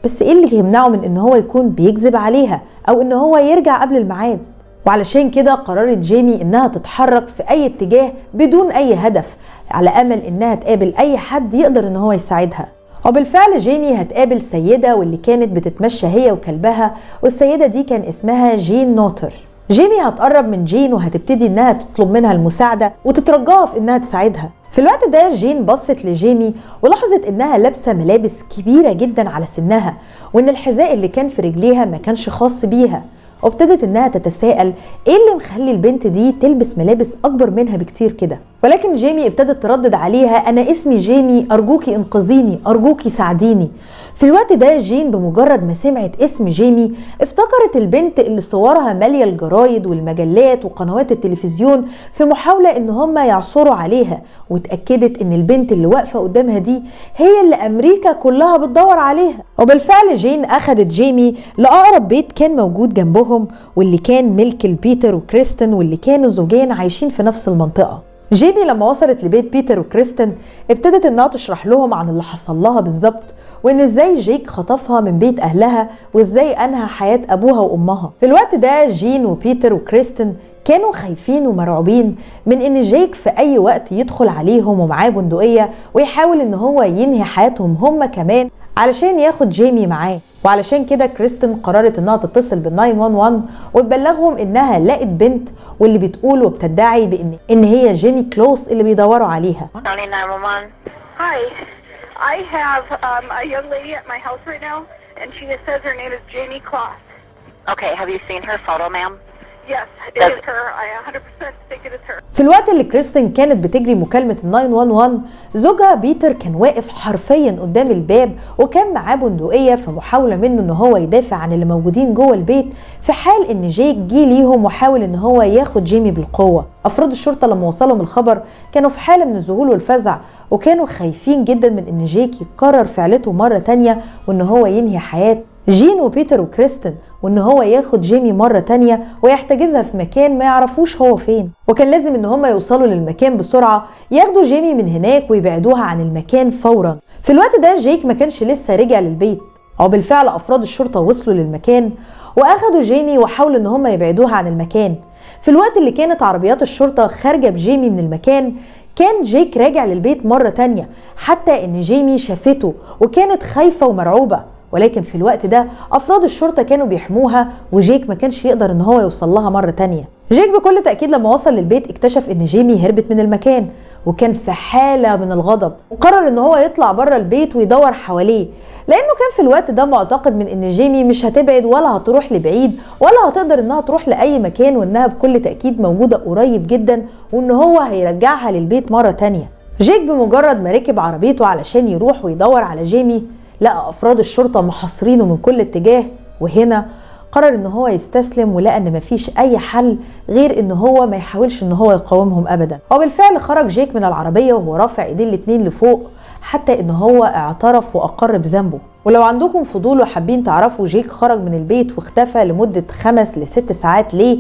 بس ايه اللي يمنعه من ان هو يكون بيكذب عليها او ان هو يرجع قبل الميعاد؟ وعلشان كده قررت جيمي انها تتحرك في اي اتجاه بدون اي هدف، على امل انها تقابل اي حد يقدر ان هو يساعدها. وبالفعل جيمي هتقابل سيدة واللي كانت بتتمشى هي وكلبها، والسيدة دي كان اسمها جين نوتر. جيمي هتقرب من جين وهتبتدي انها تطلب منها المساعدة وتترجاها في انها تساعدها. في الوقت ده جين بصت لجيمي ولاحظت انها لابسه ملابس كبيره جدا على سنها، وان الحذاء اللي كان في رجليها ما كانش خاص بيها، وابتدت انها تتساءل ايه اللي مخلي البنت دي تلبس ملابس اكبر منها بكتير كده. ولكن جيمي ابتدت تردد عليها انا اسمي جيمي، ارجوكي انقذيني، ارجوكي ساعديني. في الوقت ده جين بمجرد ما سمعت اسم جيمي افتكرت البنت اللي صورها ماليه الجرايد والمجلات وقنوات التلفزيون في محاولة ان هم يعثروا عليها، واتأكدت ان البنت اللي واقفة قدامها دي هي اللي امريكا كلها بتدور عليها. وبالفعل جين اخدت جيمي لاقرب بيت كان موجود جنبهم، واللي كان ملك البيتر وكريستن، واللي كانوا زوجين عايشين في نفس المنطقة. جيمي لما وصلت لبيت بيتر وكريستن ابتدت انها تشرح لهم عن اللي حصل لها بالظبط، وان ازاي جيك خطفها من بيت اهلها وازاي انهى حياة ابوها وامها. في الوقت ده جين وبيتر وكريستن كانوا خايفين ومرعوبين من ان جيك في اي وقت يدخل عليهم ومعاه بندقية ويحاول ان هو ينهي حياتهم هم كمان علشان ياخد جيمي معاه. وعلشان كده كريستن قررت انها تتصل بال 911 وتبلغهم انها لقت بنت واللي بتقول وبتدعي بان هي جيمي كلوس اللي بيدوروا عليها. Hi. I have a young lady at my house right now, and she says her name is Jamie Kloss. Okay, have you seen her photo, ma'am? Yes, it is her. I 100% think it is her. في الوقت اللي كريستين كانت بتجري مكالمة ال 911، زوجها بيتر كان واقف حرفيا قدام الباب، وكان معاه بندقية في محاولة منه ان هو يدافع عن اللي موجودين جوه البيت في حال ان جيك جه ليهم وحاول ان هو ياخد جيمي بالقوة. افراد الشرطة لما وصلهم الخبر كانوا في حالة من الذهول والفزع، وكانوا خايفين جدا من ان جيك يكرر فعلته مرة تانية وان هو ينهي حياة جين وبيتر وكريستن، وان هو ياخد جيمي مرة تانية ويحتجزها في مكان ما يعرفوش هو فين. وكان لازم ان هم يوصلوا للمكان بسرعة، ياخدوا جيمي من هناك ويبعدوها عن المكان فورا. في الوقت ده جيك ما كانش لسه رجع للبيت، او بالفعل افراد الشرطة وصلوا للمكان واخدوا جيمي وحاولوا ان هم يبعدوها عن المكان. في الوقت اللي كانت عربيات الشرطة خارجة بجيمي من المكان، كان جيك راجع للبيت مرة تانية، حتى ان جيمي شافته وكانت خايفة ومرعوبة، ولكن في الوقت ده افراد الشرطة كانوا بيحموها وجيك ما كانش يقدر ان هو يوصل لها مرة تانية. جيك بكل تأكيد لما وصل للبيت اكتشف ان جيمي هربت من المكان، وكان في حالة من الغضب، وقرر ان هو يطلع بره البيت ويدور حواليه، لانه كان في الوقت ده معتقد من ان جيمي مش هتبعد ولا هتروح لبعيد ولا هتقدر انها تروح لأي مكان، وانها بكل تأكيد موجودة قريب جدا، وان هو هيرجعها للبيت مرة تانية. جيك بمجرد ما ركب عربيته علشان يروح ويدور على جيمي، لقى افراد الشرطة محاصرينه من كل اتجاه، وهنا قرر ان هو يستسلم، ولقى ان مفيش اي حل غير ان هو ما يحاولش ان هو يقاومهم ابدا. وبالفعل خرج جيك من العربية وهو رافع ايديه الاتنين لفوق، حتى ان هو اعترف واقر بذنبه. ولو عندكم فضول وحابين تعرفوا جيك خرج من البيت واختفى لمدة 5 ل6 ساعات ليه،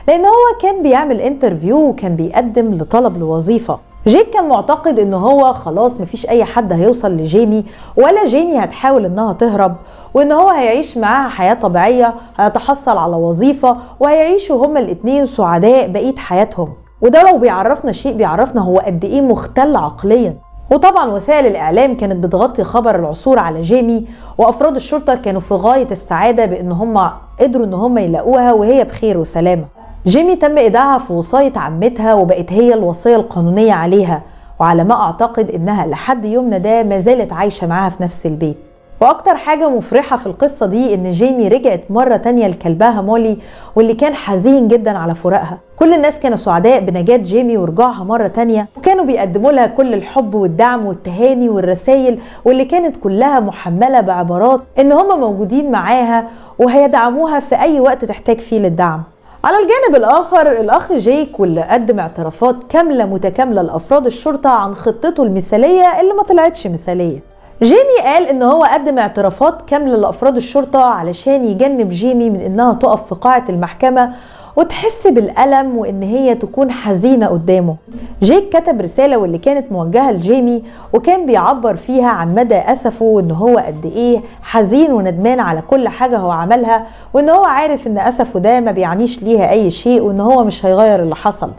لان هو كان بيعمل interview وكان بيقدم لطلب لوظيفة. جيك كان معتقد ان هو خلاص مفيش اي حد هيوصل لجيمي ولا جيمي هتحاول انها تهرب، وان هو هيعيش معاها حياة طبيعية، هيتحصل على وظيفة، وهيعيشوا هما الاتنين سعداء بقية حياتهم. وده لو بيعرفنا شيء بيعرفنا هو قد ايه مختل عقليا. وطبعا وسائل الاعلام كانت بتغطي خبر العثور على جيمي، وافراد الشرطة كانوا في غاية السعادة بان هما قدروا ان هما يلاقوها وهي بخير وسلامة. جيمي تم إيداعها في وصاية عمتها وبقت هي الوصية القانونية عليها، وعلى ما أعتقد إنها لحد يومنا ده ما زالت عايشة معاها في نفس البيت. وأكتر حاجة مفرحة في القصة دي إن جيمي رجعت مرة تانية لكلبها مولي، واللي كان حزين جدا على فراقها. كل الناس كانوا سعداء بنجاة جيمي ورجوعها مرة تانية، وكانوا بيقدموا لها كل الحب والدعم والتهاني والرسائل، واللي كانت كلها محملة بعبارات إن هم موجودين معاها وهيدعموها في أي وقت تحتاج فيه للدعم. على الجانب الآخر الأخ جيك، واللي قدم اعترافات كاملة متكاملة لأفراد الشرطة عن خطته المثالية اللي ما طلعتش مثالية. جيمي قال إن هو قدم اعترافات كاملة لأفراد الشرطة علشان يجنب جيمي من إنها تقف في قاعة المحكمة وتحس بالألم وإن هي تكون حزينة قدامه. جيك كتب رسالة واللي كانت موجهة لجيمي، وكان بيعبر فيها عن مدى أسفه وإن هو قد إيه حزين وندمان على كل حاجة هو عملها، وإن هو عارف إن أسفه ده ما بيعنيش ليها أي شيء، وإن هو مش هيغير اللي حصل.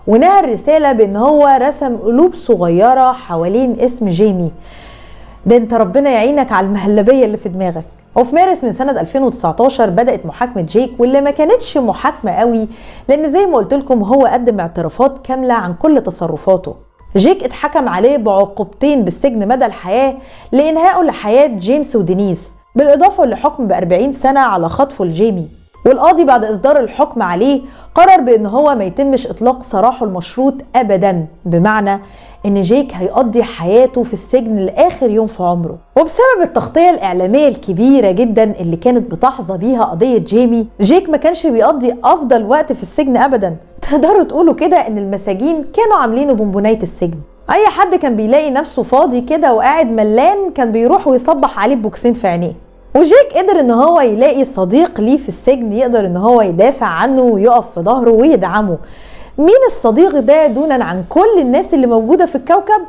ونهى الرسالة بإن هو رسم قلوب صغيرة حوالين اسم جيمي. ده انت ربنا يعينك على المهلبية اللي في دماغك. وفي مارس من سنة 2019 بدأت محاكمة جيك، واللي ما كانتش محاكمة قوي لأن زي ما قلت لكم هو قدم اعترافات كاملة عن كل تصرفاته. جيك اتحكم عليه بعقوبتين بالسجن مدى الحياة لإنهائه لحياة جيمس ودينيس، بالإضافة لحكم ب40 سنة على خطفه لجيمي. والقاضي بعد إصدار الحكم عليه قرر بأن هو ما يتمش إطلاق سراحه المشروط أبدا، بمعنى إن جيك هيقضي حياته في السجن لآخر يوم في عمره. وبسبب التغطية الإعلامية الكبيرة جدا اللي كانت بتحظى بيها قضية جيمي، جيك ما كانش بيقضي أفضل وقت في السجن أبدا. تقدروا تقولوا كده إن المساجين كانوا عاملينه بونبوناية السجن. أي حد كان بيلاقي نفسه فاضي كده وقاعد ملان كان بيروح ويصبح عليه بوكسين في عينيه. وجيك قدر ان هو يلاقي صديق ليه في السجن يقدر ان هو يدافع عنه ويقف في ظهره ويدعمه. مين الصديق ده دونا عن كل الناس اللي موجودة في الكوكب؟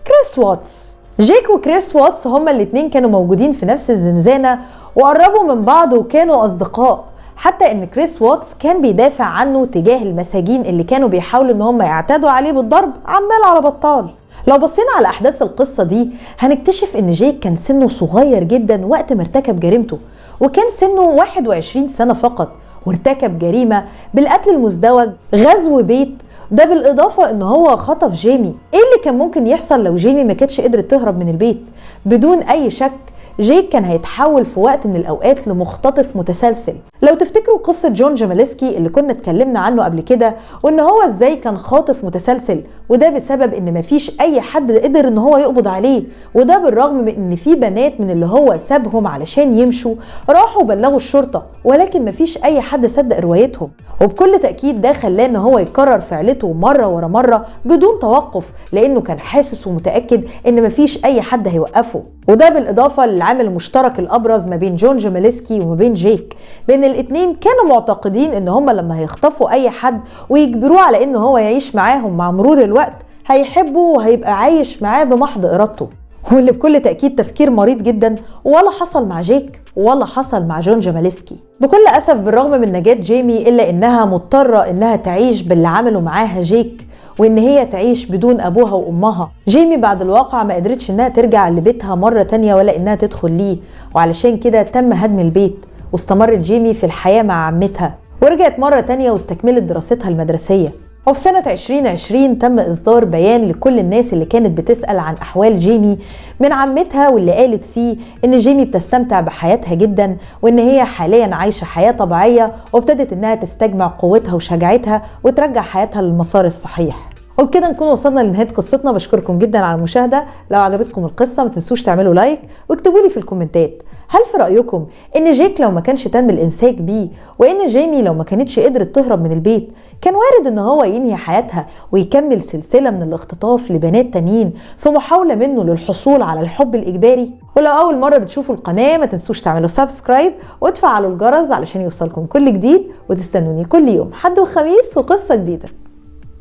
كريس واتس. جيك وكريس واتس هما الاتنين كانوا موجودين في نفس الزنزانة وقربوا من بعض وكانوا أصدقاء، حتى ان كريس واتس كان بيدافع عنه تجاه المساجين اللي كانوا بيحاولوا ان هم يعتدوا عليه بالضرب عمال على بطال. لو بصينا على أحداث القصة دي هنكتشف إن جيك كان سنه صغير جدا وقت ما ارتكب جريمته، وكان سنه 21 سنة فقط، وارتكب جريمة بالقتل المزدوج، غزو بيت، ده بالإضافة إن هو خطف جيمي. إيه اللي كان ممكن يحصل لو جيمي ما كانتش قدرت تهرب من البيت؟ بدون أي شك جيك كان هيتحول في وقت من الأوقات لمختطف متسلسل. لو تفتكروا قصة جون جمالسكي اللي كنا اتكلمنا عنه قبل كده، وان هو ازاي كان خاطف متسلسل، وده بسبب ان مفيش اي حد قدر ان هو يقبض عليه، وده بالرغم من ان في بنات من اللي هو سابهم علشان يمشوا راحوا بلغوا الشرطة، ولكن مفيش اي حد صدق روايتهم. وبكل تأكيد ده خلاه ان هو يكرر فعلته مرة ورا مرة بدون توقف، لانه كان حاسس ومتأكد ان مفيش اي حد هيوقفه. وده بالاضافة للعامل المشترك الابرز ما بين جون جمالسكي وما بين جيك، بان الاتنين كانوا معتقدين ان هما لما هيخطفوا اي حد ويجبروه على ان هو يعيش معاهم مع مرور الوقت هيحبه وهيبقى عايش معاه بمحض ارادته، واللي بكل تأكيد تفكير مريض جدا، ولا حصل مع جيك ولا حصل مع جون جمالسكي. بكل أسف بالرغم من نجاة جيمي إلا إنها مضطرة إنها تعيش باللي عمله معاها جيك، وإن هي تعيش بدون أبوها وأمها. جيمي بعد الواقعة ما قدرتش إنها ترجع لبيتها مرة تانية ولا إنها تدخل ليه، وعلشان كده تم هدم البيت، واستمرت جيمي في الحياة مع عمتها، ورجعت مرة تانية واستكملت دراستها المدرسية. وفي سنة 2020 تم إصدار بيان لكل الناس اللي كانت بتسأل عن أحوال جيمي من عمتها، واللي قالت فيه إن جيمي بتستمتع بحياتها جدا، وإن هي حاليا عايشة حياة طبيعية، وابتدت إنها تستجمع قوتها وشجاعتها وترجع حياتها للمسار الصحيح. وبكده نكون وصلنا لنهاية قصتنا. بشكركم جدا على المشاهدة. لو عجبتكم القصة ما تنسوش تعملوا like واكتبوا لي في الكومنتات، هل في رأيكم ان جيك لو ما كانش تم الامساك بيه، وان جيمي لو ما كانتش قدرت تهرب من البيت، كان وارد ان هو ينهي حياتها ويكمل سلسلة من الاختطاف لبنات تانيين في محاولة منه للحصول على الحب الإجباري؟ ولو أول مرة بتشوفوا القناة ما تنسوش تعملوا subscribe وتفعلوا الجرس علشان يوصلكم كل جديد، وتستنوني كل يوم حد وخميس وقصة جديدة.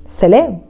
سلام.